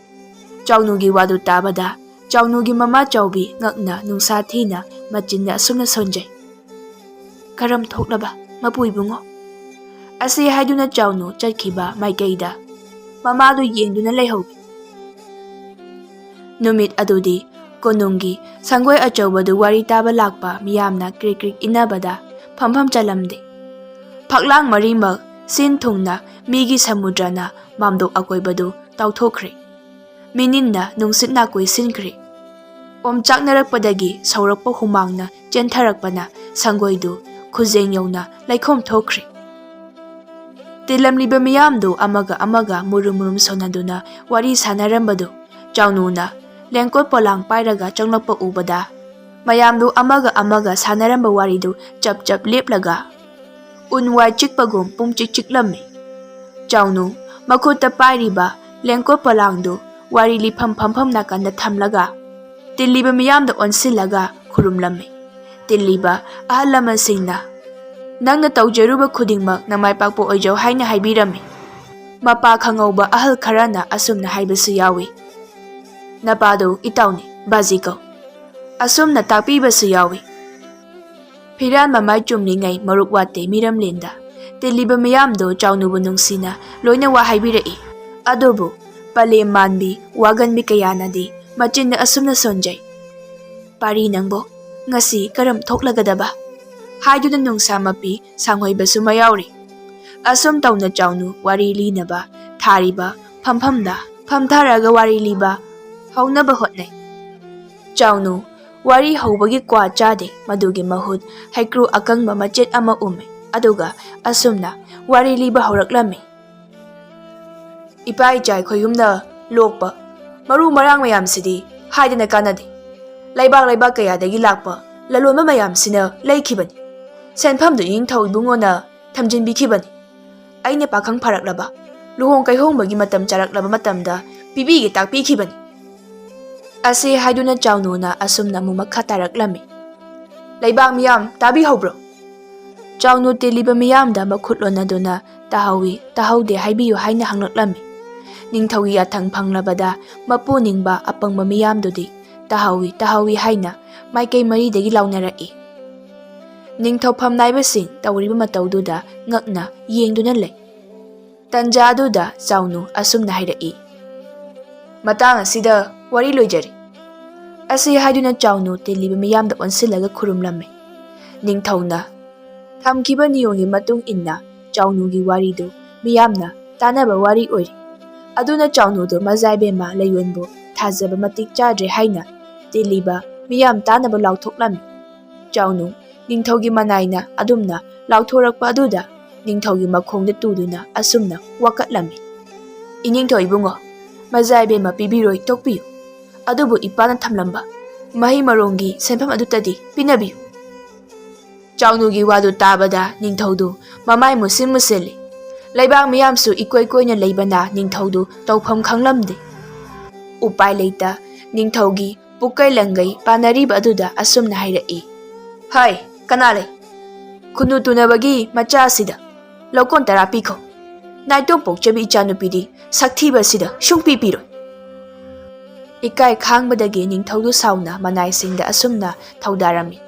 ꯆꯥꯎꯅꯨꯒꯤ ꯋꯥꯗꯨ ꯇꯥꯕꯗ ꯆꯥꯎꯅꯨꯒꯤ ꯃꯃꯥ ꯆꯥꯎꯕꯤ ꯉꯛꯅ ꯅꯨꯡꯁꯥ ꯊꯤꯅ ꯃꯆꯤꯟꯗ ꯑꯁꯨꯝꯅ ꯁꯣꯟꯖꯩ, "ꯀꯔꯝ ꯊꯣꯛꯂꯕ ꯃꯄꯨ ꯏꯕꯨꯡꯉꯣ?" ꯑꯁꯤ ꯍꯥꯏꯗꯨꯅ ꯆꯥꯎꯅꯨ ꯆꯠꯈꯤꯕ ꯃꯥꯏꯀꯩꯗ ꯃꯃꯥꯗꯨ ꯌꯦꯡꯗꯨꯅ ꯂꯩꯍꯧꯏ꯫ ꯅꯨꯃꯤꯠ ꯑꯗꯨꯗꯤ ꯀꯣꯅꯨꯡꯒꯤ ꯁꯪꯒꯣꯏ ꯑꯆꯧꯕꯗꯨ ꯋꯥꯔꯤ ꯇꯥꯕ ꯂꯥꯛꯄ ꯃꯤꯌꯥꯝꯅ ꯀ꯭ꯔꯤꯛ ꯀ꯭ꯔꯤꯛ ꯏꯟꯅꯕꯗ ꯐꯝꯐꯝ ꯆꯜꯂꯝꯗꯦ꯫ ꯐꯛꯂꯥꯡ ꯃꯔꯤꯃꯛ ꯁꯤꯟ ꯊꯨꯡꯅ ꯃꯤꯒꯤ ꯁꯃꯨꯗ꯭ꯔꯅ ꯃꯥꯝꯗꯣꯞ ꯑꯀꯣꯏꯕꯗꯨ ꯇꯥꯎꯊꯣꯛꯈ꯭ꯔꯦ꯫ ꯃꯤꯅꯤꯟꯅ ꯅꯨꯡꯁꯤꯠ ꯅꯥꯀꯣꯏ ꯁꯤꯟꯈ꯭ꯔꯦ꯫ ꯑꯣꯝꯆꯥꯛꯅꯔꯛꯄꯗꯒꯤ ꯁꯧꯔꯛꯄ ꯍꯨꯃꯥꯡꯅ ꯆꯦꯟꯊꯔꯛꯄꯅ ꯁꯪꯒꯣꯏꯗꯨ ꯈꯨꯖꯦꯡ ꯌꯧꯅ ꯂꯩꯈꯣꯝ ꯊꯣꯛꯈ꯭ꯔꯦ꯫ ꯇꯤꯜꯂꯝꯂꯤꯕ ꯃꯤꯌꯥꯝꯗꯨ ꯑꯃꯒ ꯑꯃꯒ ꯃꯨꯔꯨꯝ ꯃꯨꯔꯨꯝ ꯁꯣꯟꯅꯗꯨꯅ ꯋꯥꯔꯤ ꯁꯥꯟꯅꯔꯝꯕꯗꯨ ꯆꯥꯎꯅꯨꯅ ꯂꯦꯡꯀꯣꯠ ꯄꯣꯂꯥꯡ ꯄꯥꯏꯔꯒ ꯆꯪꯂꯛꯄ ꯎꯕꯗ, ꯃꯌꯥꯝꯗꯨ ꯑꯃꯒ ꯑꯃꯒ ꯁꯥꯟꯅꯔꯝꯕ ꯋꯥꯔꯤꯗꯨ ꯆꯞ ꯆꯞ ꯂꯦꯞꯂꯒ ꯎꯟ ꯋꯥꯏ ꯆꯤꯛꯄꯒꯨꯝ ꯄꯨꯡꯆꯤꯛ ꯆꯤꯛꯂꯝꯃꯤ꯫ ꯆꯥꯎꯅꯨ ꯃꯈꯨꯠꯇ ꯄꯥꯏꯔꯤꯕ ꯂꯦꯡꯀꯣꯠ ꯄꯣꯂꯥꯡꯗꯨ ꯋꯥꯔꯤ ꯂꯤꯐꯝ ꯐꯝꯐꯝ ꯅꯥꯀꯟꯗ ꯊꯝꯂꯒ ꯇꯤꯜꯂꯤꯕ ꯃꯤꯌꯥꯝꯗ ꯑꯣꯟꯁꯤꯜꯂꯒ ꯈꯨꯔꯨꯝꯂꯝꯃꯤ꯫ ꯇꯤꯜꯂꯤꯕ ꯑꯍꯜ ꯂꯃꯟꯁꯤꯡꯅ, "ꯅꯪꯅ ꯇꯧꯖꯔꯨꯕ ꯈꯨꯗꯤꯡꯃꯛ ꯅꯃꯥꯏ ꯄꯥꯛꯄ ꯑꯣꯏꯖꯧ" ꯍꯥꯏꯅ ꯍꯥꯏꯕꯤꯔꯝꯃꯤ꯫ ꯃꯄꯥ ꯈꯪꯍꯧꯕ ꯑꯍꯜ ꯈꯔꯅ ꯑꯁꯨꯝꯅ ꯍꯥꯏꯕꯁꯨ ꯌꯥꯎꯏ, "ꯅꯄꯥꯗꯨ ꯏꯇꯥꯎꯅꯤ, ꯕꯥꯖꯤ ꯀꯧ" ꯑꯁꯨꯝꯅ ꯇꯥꯛꯄꯤꯕꯁꯨ ꯌꯥꯎꯏ꯫ ꯐꯤꯔꯥꯟ ꯃꯃꯥꯏ ꯆꯨꯝꯂꯤꯉꯩ ꯃꯔꯨꯛ ꯋꯥꯠꯇꯦ ꯃꯤꯔꯝꯂꯦꯟꯗ꯫ ꯇꯤꯜꯂꯤꯕ ꯃꯤꯌꯥꯝꯗꯣ ꯆꯥꯎꯅꯨꯕꯨ ꯅꯨꯡꯁꯤꯅ ꯂꯣꯏꯅ ꯋꯥ ꯍꯥꯏꯕꯤꯔꯛꯏ꯫ ꯑꯗꯨꯕꯨ ꯄꯂꯦꯝ ꯃꯥꯟꯕꯤ, ꯋꯥꯒꯟꯕꯤ ꯀꯌꯥꯅꯗꯤ ꯃꯆꯤꯟꯗ ꯑꯁꯨꯝꯅ ꯁꯣꯟꯖꯩ, "ꯄꯥꯔꯤ ꯅꯪꯕꯣ, ꯉꯁꯤ ꯀꯔꯝ ꯊꯣꯛꯂꯒꯗꯕ?" ꯍꯥꯏꯗꯨꯅ ꯅꯨꯡꯁꯥ ꯃꯄꯤ ꯁꯥꯡꯍꯣꯏꯕꯁꯨ ꯃꯌꯥꯎꯔꯤ꯫ ꯑꯁꯨꯝ ꯇꯧꯅ ꯆꯥꯎꯅꯨ ꯋꯥꯔꯤ ꯂꯤꯅꯕ ꯊꯥꯔꯤꯕ ꯐꯝꯐꯝꯗ ꯐꯝꯊꯔꯒ ꯋꯥꯔꯤ ꯂꯤꯕ ꯍꯧꯅꯕ ꯍꯣꯠꯅꯩ꯫ ꯆꯥꯎꯅꯨ ꯋꯥꯔꯤ ꯍꯧꯕꯒꯤ ꯀ꯭ꯋꯥ ꯆꯥꯗꯦ, ꯃꯗꯨꯒꯤ ꯃꯍꯨꯠ ꯍꯩꯀ꯭ꯔꯨ ꯑꯀꯪꯕ ꯃꯆꯦꯠ ꯑꯃ ꯎꯝꯃꯤ꯫ ꯑꯗꯨꯒ ꯑꯁꯨꯝꯅ ꯋꯥꯔꯤ ꯂꯤꯕ ꯍꯧꯔꯛꯂꯝꯃꯤ꯫ "ꯏꯄꯥ ꯏꯆꯥ ꯑꯩꯈꯣꯏ ꯌꯨꯝꯗ ꯂꯣꯛꯄ ꯃꯔꯨ ꯃꯔꯥꯡ ꯃꯌꯥꯝꯁꯤꯗꯤ ꯍꯥꯏꯗꯅ ꯀꯥꯟꯅꯗꯦ꯫ ꯂꯩꯕꯥꯛ ꯂꯩꯕꯥꯛ ꯀꯌꯥꯗꯒꯤ ꯂꯥꯛꯄ ꯂꯂꯣꯟꯕ ꯃꯌꯥꯝꯁꯤꯅ ꯂꯩꯈꯤꯕꯅꯤ꯫ ꯁꯦꯟꯐꯝꯗꯨ ꯏꯅꯤꯡꯊꯧ ꯏꯕꯨꯡꯉꯣꯅ ꯊꯝꯖꯤꯟꯕꯤꯈꯤꯕꯅꯤ꯫ ꯑꯩꯅ ꯄꯥꯈꯪ ꯐꯥꯔꯛꯂꯕ, ꯂꯨꯍꯣꯡ ꯀꯩꯍꯣꯡꯕꯒꯤ ꯃꯇꯝ ꯆꯥꯔꯛꯂꯕ ꯃꯇꯝꯗ ꯄꯤꯕꯤꯒꯦ ꯇꯥꯛꯄꯤꯈꯤꯕꯅꯤ"꯫ ꯑꯁꯤ ꯍꯥꯏꯗꯨꯅ ꯆꯥꯎꯅꯨꯅ ꯑꯁꯨꯝꯅ ꯑꯃꯨꯛ ꯃꯈꯥ ꯇꯥꯔꯛꯂꯝꯃꯤ꯫ "ꯂꯩꯕꯥꯛ ꯃꯤꯌꯥꯝ ꯇꯥꯕꯤꯍꯧꯕ꯭ꯔꯣ?" ꯆꯥꯎꯅꯨ ꯇꯤꯜꯂꯤꯕ ꯃꯤꯌꯥꯝꯗ ꯃꯈꯨꯠ ꯂꯣꯟꯅꯗꯨꯅ "ꯇꯥꯍꯧꯏ, ꯇꯥꯍꯧꯗꯦ ꯍꯥꯏꯕꯤꯌꯨ" ꯍꯥꯏꯅ ꯍꯪꯂꯛꯂꯝꯃꯤ꯫ ꯅꯤꯡꯊꯧꯒꯤ ꯌꯥꯊꯪ ꯐꯪꯂꯕꯗ ꯃꯄꯨ ꯅꯤꯡꯕ ꯑꯄꯪꯕ ꯃꯤꯌꯥꯝꯗꯨꯗꯤ "ꯇꯥꯍꯧꯏ, ꯇꯥꯍꯧꯏ" ꯍꯥꯏꯅ ꯃꯥꯏꯀꯩ ꯃꯔꯤꯗꯒꯤ ꯂꯥꯎꯅꯔꯛꯏ꯫ ꯅꯤꯡꯊꯧ ꯐꯝꯅꯥꯏꯕꯁꯤꯡ ꯇꯧꯔꯤꯕ ꯃꯇꯧꯗꯨꯗ ꯉꯛꯅ ꯌꯦꯡꯗꯨꯅ ꯂꯩ꯫ ꯇꯟꯖꯥ ꯑꯗꯨꯗ ꯆꯥꯎꯅꯨ ꯑꯁꯨꯝꯅ ꯍꯥꯏꯔꯛꯏ, "ꯃꯇꯥꯡ ꯑꯁꯤꯗ ꯋꯥꯔꯤ ꯂꯣꯏꯖꯔꯦ"꯫ ꯑꯁꯤ ꯍꯥꯏꯗꯨꯅ ꯆꯥꯎꯅꯨ ꯇꯤꯜꯂꯤꯕ ꯃꯤꯌꯥꯝꯗ ꯑꯣꯟꯁꯤꯜꯂꯒ ꯈꯨꯔꯨꯝꯂꯝꯃꯤ꯫ ꯅꯤꯡꯊꯧꯅ ꯊꯝꯈꯤꯕ ꯅꯤꯌꯣꯝꯒꯤ ꯃꯇꯨꯡ ꯏꯟꯅ ꯆꯥꯎꯅꯨꯒꯤ ꯋꯥꯔꯤꯗꯨ ꯃꯤꯌꯥꯝꯅ ꯇꯥꯅꯕ ꯋꯥꯔꯤ ꯑꯣꯏꯔꯤ꯫ ꯑꯗꯨꯅ ꯆꯥꯎꯅꯨꯗꯨ ꯃꯖꯥꯏꯕꯦꯝꯃ ꯂꯩꯌꯣꯟꯕꯨ ꯊꯥꯖꯕ ꯃꯇꯤꯛ ꯆꯥꯗ꯭ꯔꯦ ꯍꯥꯏꯅ ꯇꯤꯜꯂꯤꯕ ꯃꯤꯌꯥꯝ ꯇꯥꯅꯕ ꯂꯥꯎꯊꯣꯛꯂꯝꯃꯤ꯫ ꯆꯥꯎꯅꯨ ꯅꯤꯡꯊꯧꯒꯤ ꯃꯅꯥꯏꯅ ꯑꯗꯨꯝꯅ ꯂꯥꯎꯊꯣꯔꯛꯄ ꯑꯗꯨꯗ ꯅꯤꯡꯊꯧꯒꯤ ꯃꯈꯣꯡꯗ ꯇꯨꯗꯨꯅ ꯑꯁꯨꯝꯅ ꯋꯥꯀꯠꯂꯝꯃꯤ꯫ "ꯏꯅꯤꯡꯊꯧ ꯏꯕꯨꯡꯉꯣ, ꯃꯖꯥ ꯏꯕꯦꯝꯃ ꯄꯤꯕꯤꯔꯣꯏ ꯇꯣꯛꯄꯤꯌꯨ꯫ ꯑꯗꯨꯕꯨ ꯏꯄꯥꯅ ꯊꯝꯂꯝꯕ ꯃꯍꯩ ꯃꯔꯣꯡꯒꯤ ꯁꯦꯟꯐꯝ ꯑꯗꯨꯇꯗꯤ ꯄꯤꯅꯕꯤꯌꯨ"꯫ ꯆꯥꯎꯅꯨꯒꯤ ꯋꯥꯗꯨ ꯇꯥꯕꯗ ꯅꯤꯡꯊꯧꯗꯨ ꯃꯃꯥꯏ ꯃꯨꯁꯤꯟ ꯃꯨꯁꯤꯜꯂꯤ꯫ ꯂꯩꯕꯥꯛ ꯃꯤꯌꯥꯝꯁꯨ ꯏꯀꯣꯏ ꯀꯣꯏꯅ ꯂꯩꯕꯅ ꯅꯤꯡꯊꯧꯗꯨ ꯇꯧꯐꯝ ꯈꯪꯂꯝꯗꯦ꯫ ꯎꯄꯥꯏ ꯂꯩꯇ ꯅꯤꯡꯊꯧꯒꯤ ꯄꯨꯀꯩ ꯂꯪꯒꯩ ꯄꯥꯟꯅꯔꯤꯕ ꯑꯗꯨꯗ ꯑꯁꯨꯝꯅ ꯍꯥꯏꯔꯛꯏ, "ꯍꯥꯏ, ꯀꯅꯥ ꯂꯩ? ꯈꯨꯅꯨ ꯇꯨꯅꯕꯒꯤ ꯃꯆꯥ ꯑꯁꯤꯗ ꯂꯧꯀꯣꯟ ꯇꯔꯥ ꯄꯤꯈꯣ꯫ ꯅꯥꯏꯇꯣꯝ ꯄꯣꯛꯆꯕꯤ ꯏꯆꯥꯅꯨꯄꯤꯗꯤ ꯁꯛꯊꯤꯕ ꯑꯁꯤꯗ ꯁꯨꯡꯄꯤ ꯄꯤꯔꯣꯏ"꯫ ꯏꯀꯥꯏ ꯈꯥꯡꯕꯗꯒꯤ ꯅꯤꯡꯊꯧꯗꯨ ꯁꯥꯎꯅ ꯃꯅꯥꯏꯁꯤꯡꯗ ꯑꯁꯨꯝꯅ ꯊꯧꯗꯥꯔꯝꯃꯤ꯫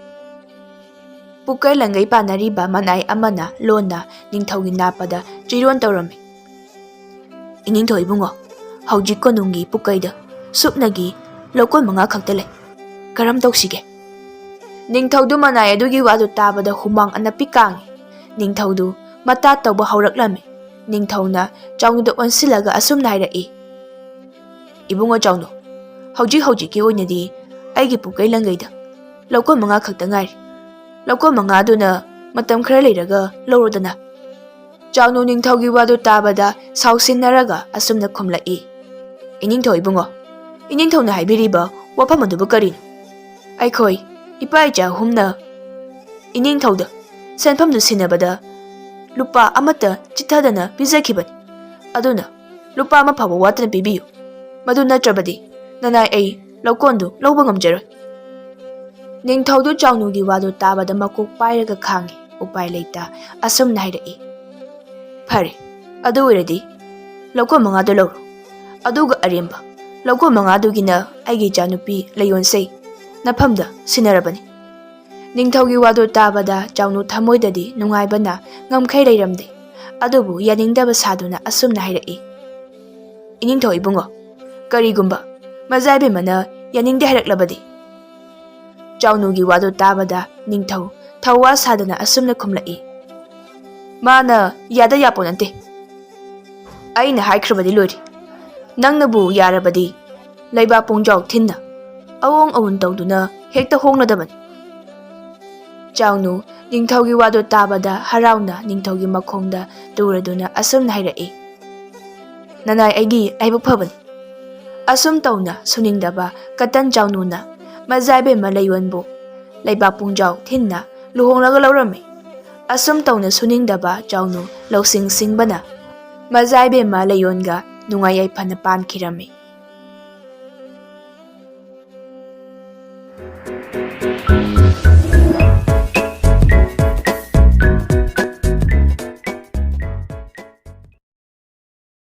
ꯄꯨꯀꯩ ꯂꯪꯒꯩ ꯄꯥꯟꯅꯔꯤꯕ ꯃꯅꯥꯏ ꯑꯃꯅ ꯂꯣꯟꯅ ꯅꯤꯡꯊꯧꯒꯤ ꯅꯥꯞꯄꯗ ꯆꯤꯔꯣꯟ ꯇꯧꯔꯝꯃꯤ꯫ "ꯏꯅꯤꯡꯊꯧ ꯏꯕꯨꯡꯉꯣ, ꯍꯧꯖꯤꯛ ꯀꯣꯅꯨꯡꯒꯤ ꯄꯨꯀꯩꯗ ꯁꯨꯞꯅꯒꯤ ꯂꯧꯀꯣꯟ ꯃꯉꯥ ꯈꯛꯇ ꯂꯩ꯫ ꯀꯔꯝ ꯇꯧꯁꯤꯒꯦ?" ꯅꯤꯡꯊꯧꯗꯨ ꯃꯅꯥꯏ ꯑꯗꯨꯒꯤ ꯋꯥꯗꯨ ꯇꯥꯕꯗ ꯍꯨꯃꯥꯡ ꯑꯅꯞꯄꯤ ꯀꯥꯡꯉꯤ꯫ ꯅꯤꯡꯊꯧꯗꯨ ꯃꯇꯥ ꯇꯧꯕ ꯍꯧꯔꯛꯂꯝꯃꯤ꯫ ꯅꯤꯡꯊꯧꯅ ꯆꯥꯎꯅꯨꯗ ꯑꯣꯟꯁꯤꯜꯂꯒ ꯑꯁꯨꯝꯅ ꯍꯥꯏꯔꯛꯏ, "ꯏꯕꯨꯡꯉꯣ ꯆꯥꯎꯅꯨ, ꯍꯧꯖꯤꯛ ꯍꯧꯖꯤꯛꯀꯤ ꯑꯣꯏꯅꯗꯤ ꯑꯩꯒꯤ ꯄꯨꯀꯩ ꯂꯪꯒꯩꯗ ꯂꯧꯀꯣꯟ ꯃꯉꯥ ꯈꯛꯇ ꯉꯥꯏꯔꯤ꯫ ꯂꯧꯀꯣꯟ ꯃꯉꯥꯗꯨꯅ ꯃꯇꯝ ꯈꯔ ꯂꯩꯔꯒ ꯂꯧꯔꯣꯗꯅ"꯫ ꯆꯥꯎꯅꯨ ꯅꯤꯡꯊꯧꯒꯤ ꯋꯥꯗꯨ ꯇꯥꯕꯗ ꯁꯥꯎꯁꯤꯟꯅꯔꯒ ꯑꯁꯨꯝꯅ ꯈꯨꯝꯂꯛꯏ, "ꯏꯅꯤꯡꯊꯧ ꯏꯕꯨꯡꯉꯣ, ꯏꯅꯤꯡꯊꯧꯅ ꯍꯥꯏꯕꯤꯔꯤꯕ ꯋꯥꯐꯝ ꯑꯗꯨꯕꯨ ꯀꯔꯤꯅꯣ? ꯑꯩꯈꯣꯏ ꯏꯄꯥ ꯏꯆꯥ ꯑꯍꯨꯝꯅ ꯏꯅꯤꯡꯊꯧꯗ ꯁꯦꯟꯐꯝꯗꯨ ꯁꯤꯟꯅꯕꯗ ꯂꯨꯄꯥ ꯑꯃꯠꯇ ꯆꯤꯠꯊꯗꯅ ꯄꯤꯖꯈꯤꯕꯅꯤ꯫ ꯑꯗꯨꯅ ꯂꯨꯄꯥ ꯑꯃ ꯐꯥꯎꯕ ꯋꯥꯠꯇꯅ ꯄꯤꯕꯤꯌꯨ꯫ ꯃꯗꯨ ꯅꯠꯇ꯭ꯔꯕꯗꯤ ꯅꯅꯥꯏ ꯑꯩ ꯂꯧꯀꯣꯟꯗꯨ ꯂꯧꯕ ꯉꯝꯖꯔꯣꯏ"꯫ ꯅꯤꯡꯊꯧꯗꯨ ꯆꯥꯎꯅꯨꯒꯤ ꯋꯥꯗꯨ ꯇꯥꯕꯗ ꯃꯀꯣꯛ ꯄꯥꯏꯔꯒ ꯈꯥꯡꯉꯤ꯫ ꯎꯄꯥꯏ ꯂꯩꯇ ꯑꯁꯨꯝꯅ ꯍꯥꯏꯔꯛꯏ, "ꯐꯔꯦ, ꯑꯗꯨ ꯑꯣꯏꯔꯗꯤ ꯂꯧꯀꯣꯟ ꯃꯉꯥꯗꯨ ꯂꯧꯔꯣ꯫ ꯑꯗꯨꯒ ꯑꯔꯦꯝꯕ ꯂꯧꯀꯣꯟ ꯃꯉꯥꯗꯨꯒꯤꯅ ꯑꯩꯒꯤ ꯏꯆꯥꯅꯨꯄꯤ ꯂꯩꯌꯣꯟꯁꯦ ꯅꯐꯝꯗ ꯁꯤꯟꯅꯔꯕꯅꯤ"꯫ ꯅꯤꯡꯊꯧꯒꯤ ꯋꯥꯗꯨ ꯇꯥꯕꯗ ꯆꯥꯎꯅꯨ ꯊꯃꯣꯏꯗꯗꯤ ꯅꯨꯡꯉꯥꯏꯕꯅ ꯉꯝꯈꯩ ꯂꯩꯔꯝꯗꯦ꯫ ꯑꯗꯨꯕꯨ ꯌꯥꯅꯤꯡꯗꯕ ꯁꯥꯗꯨꯅ ꯑꯁꯨꯝꯅ ꯍꯥꯏꯔꯛꯏ, "ꯏꯅꯤꯡꯊꯧ ꯏꯕꯨꯡꯉꯣ, ꯀꯔꯤꯒꯨꯝꯕ ꯃꯖꯥꯏꯕꯦꯝꯃꯅ ꯌꯥꯅꯤꯡꯗꯦ ꯍꯥꯏꯔꯛꯂꯕꯗꯤ?" ꯆꯥꯎꯅꯨꯒꯤ ꯋꯥꯗꯨ ꯇꯥꯕꯗ ꯅꯤꯡꯊꯧ ꯊꯧꯋꯥ ꯁꯥꯗꯅ ꯑꯁꯨꯝꯅ ꯈꯨꯝꯂꯛꯏ, "ꯃꯥꯅ ꯌꯥꯗ ꯌꯥꯄꯣ ꯅꯠꯇꯦ꯫ ꯑꯩꯅ ꯍꯥꯏꯈ꯭ꯔꯕꯗꯤ ꯂꯣꯏꯔꯦ꯫ ꯅꯪꯅꯕꯨ ꯌꯥꯔꯕꯗꯤ ꯂꯩꯕꯥꯛ ꯄꯨꯡꯖꯥꯎ ꯊꯤꯟꯅ ꯑꯑꯣꯡ ꯑꯑꯣꯟ ꯇꯧꯗꯨꯅ ꯍꯦꯛꯇ ꯍꯣꯡꯂꯗꯕꯅꯤ"꯫ ꯆꯥꯎꯅꯨ ꯅꯤꯡꯊꯧꯒꯤ ꯋꯥꯗꯨ ꯇꯥꯕꯗ ꯍꯔꯥꯎꯅ ꯅꯤꯡꯊꯧꯒꯤ ꯃꯈꯣꯡꯗ ꯇꯨꯔꯗꯨꯅ ꯑꯁꯨꯝꯅ ꯍꯥꯏꯔꯛꯏ, "ꯅꯅꯥꯏ ꯑꯩꯒꯤ ꯂꯥꯏꯕꯛ ꯐꯕꯅꯤ꯫ ꯑꯁꯨꯝ ꯇꯧꯅ ꯁꯨꯅꯤꯡꯗꯕ ꯀꯇꯟ ꯆꯥꯎꯅꯨꯅ ꯃꯖꯥ ꯏꯕꯦꯝꯃ ꯂꯩꯌꯣꯟꯕꯨ ꯂꯩꯕꯥꯛ ꯄꯨꯡꯖꯥꯎ ꯊꯤꯟꯅ ꯂꯨꯍꯣꯡꯂꯒ ꯂꯧꯔꯝꯃꯤ꯫ ꯑꯁꯨꯝ ꯇꯧꯅ ꯁꯨꯅꯤꯡꯗꯕ ꯆꯥꯎꯅꯨ ꯂꯧꯁꯤꯡ ꯁꯤꯡꯕꯅ ꯃꯖꯥ ꯏꯕꯦꯝꯃ ꯂꯩꯌꯣꯟꯒ ꯅꯨꯡꯉꯥꯏ ꯌꯥꯏꯐꯅ ꯄꯥꯟꯈꯤꯔꯝꯃꯤ"꯫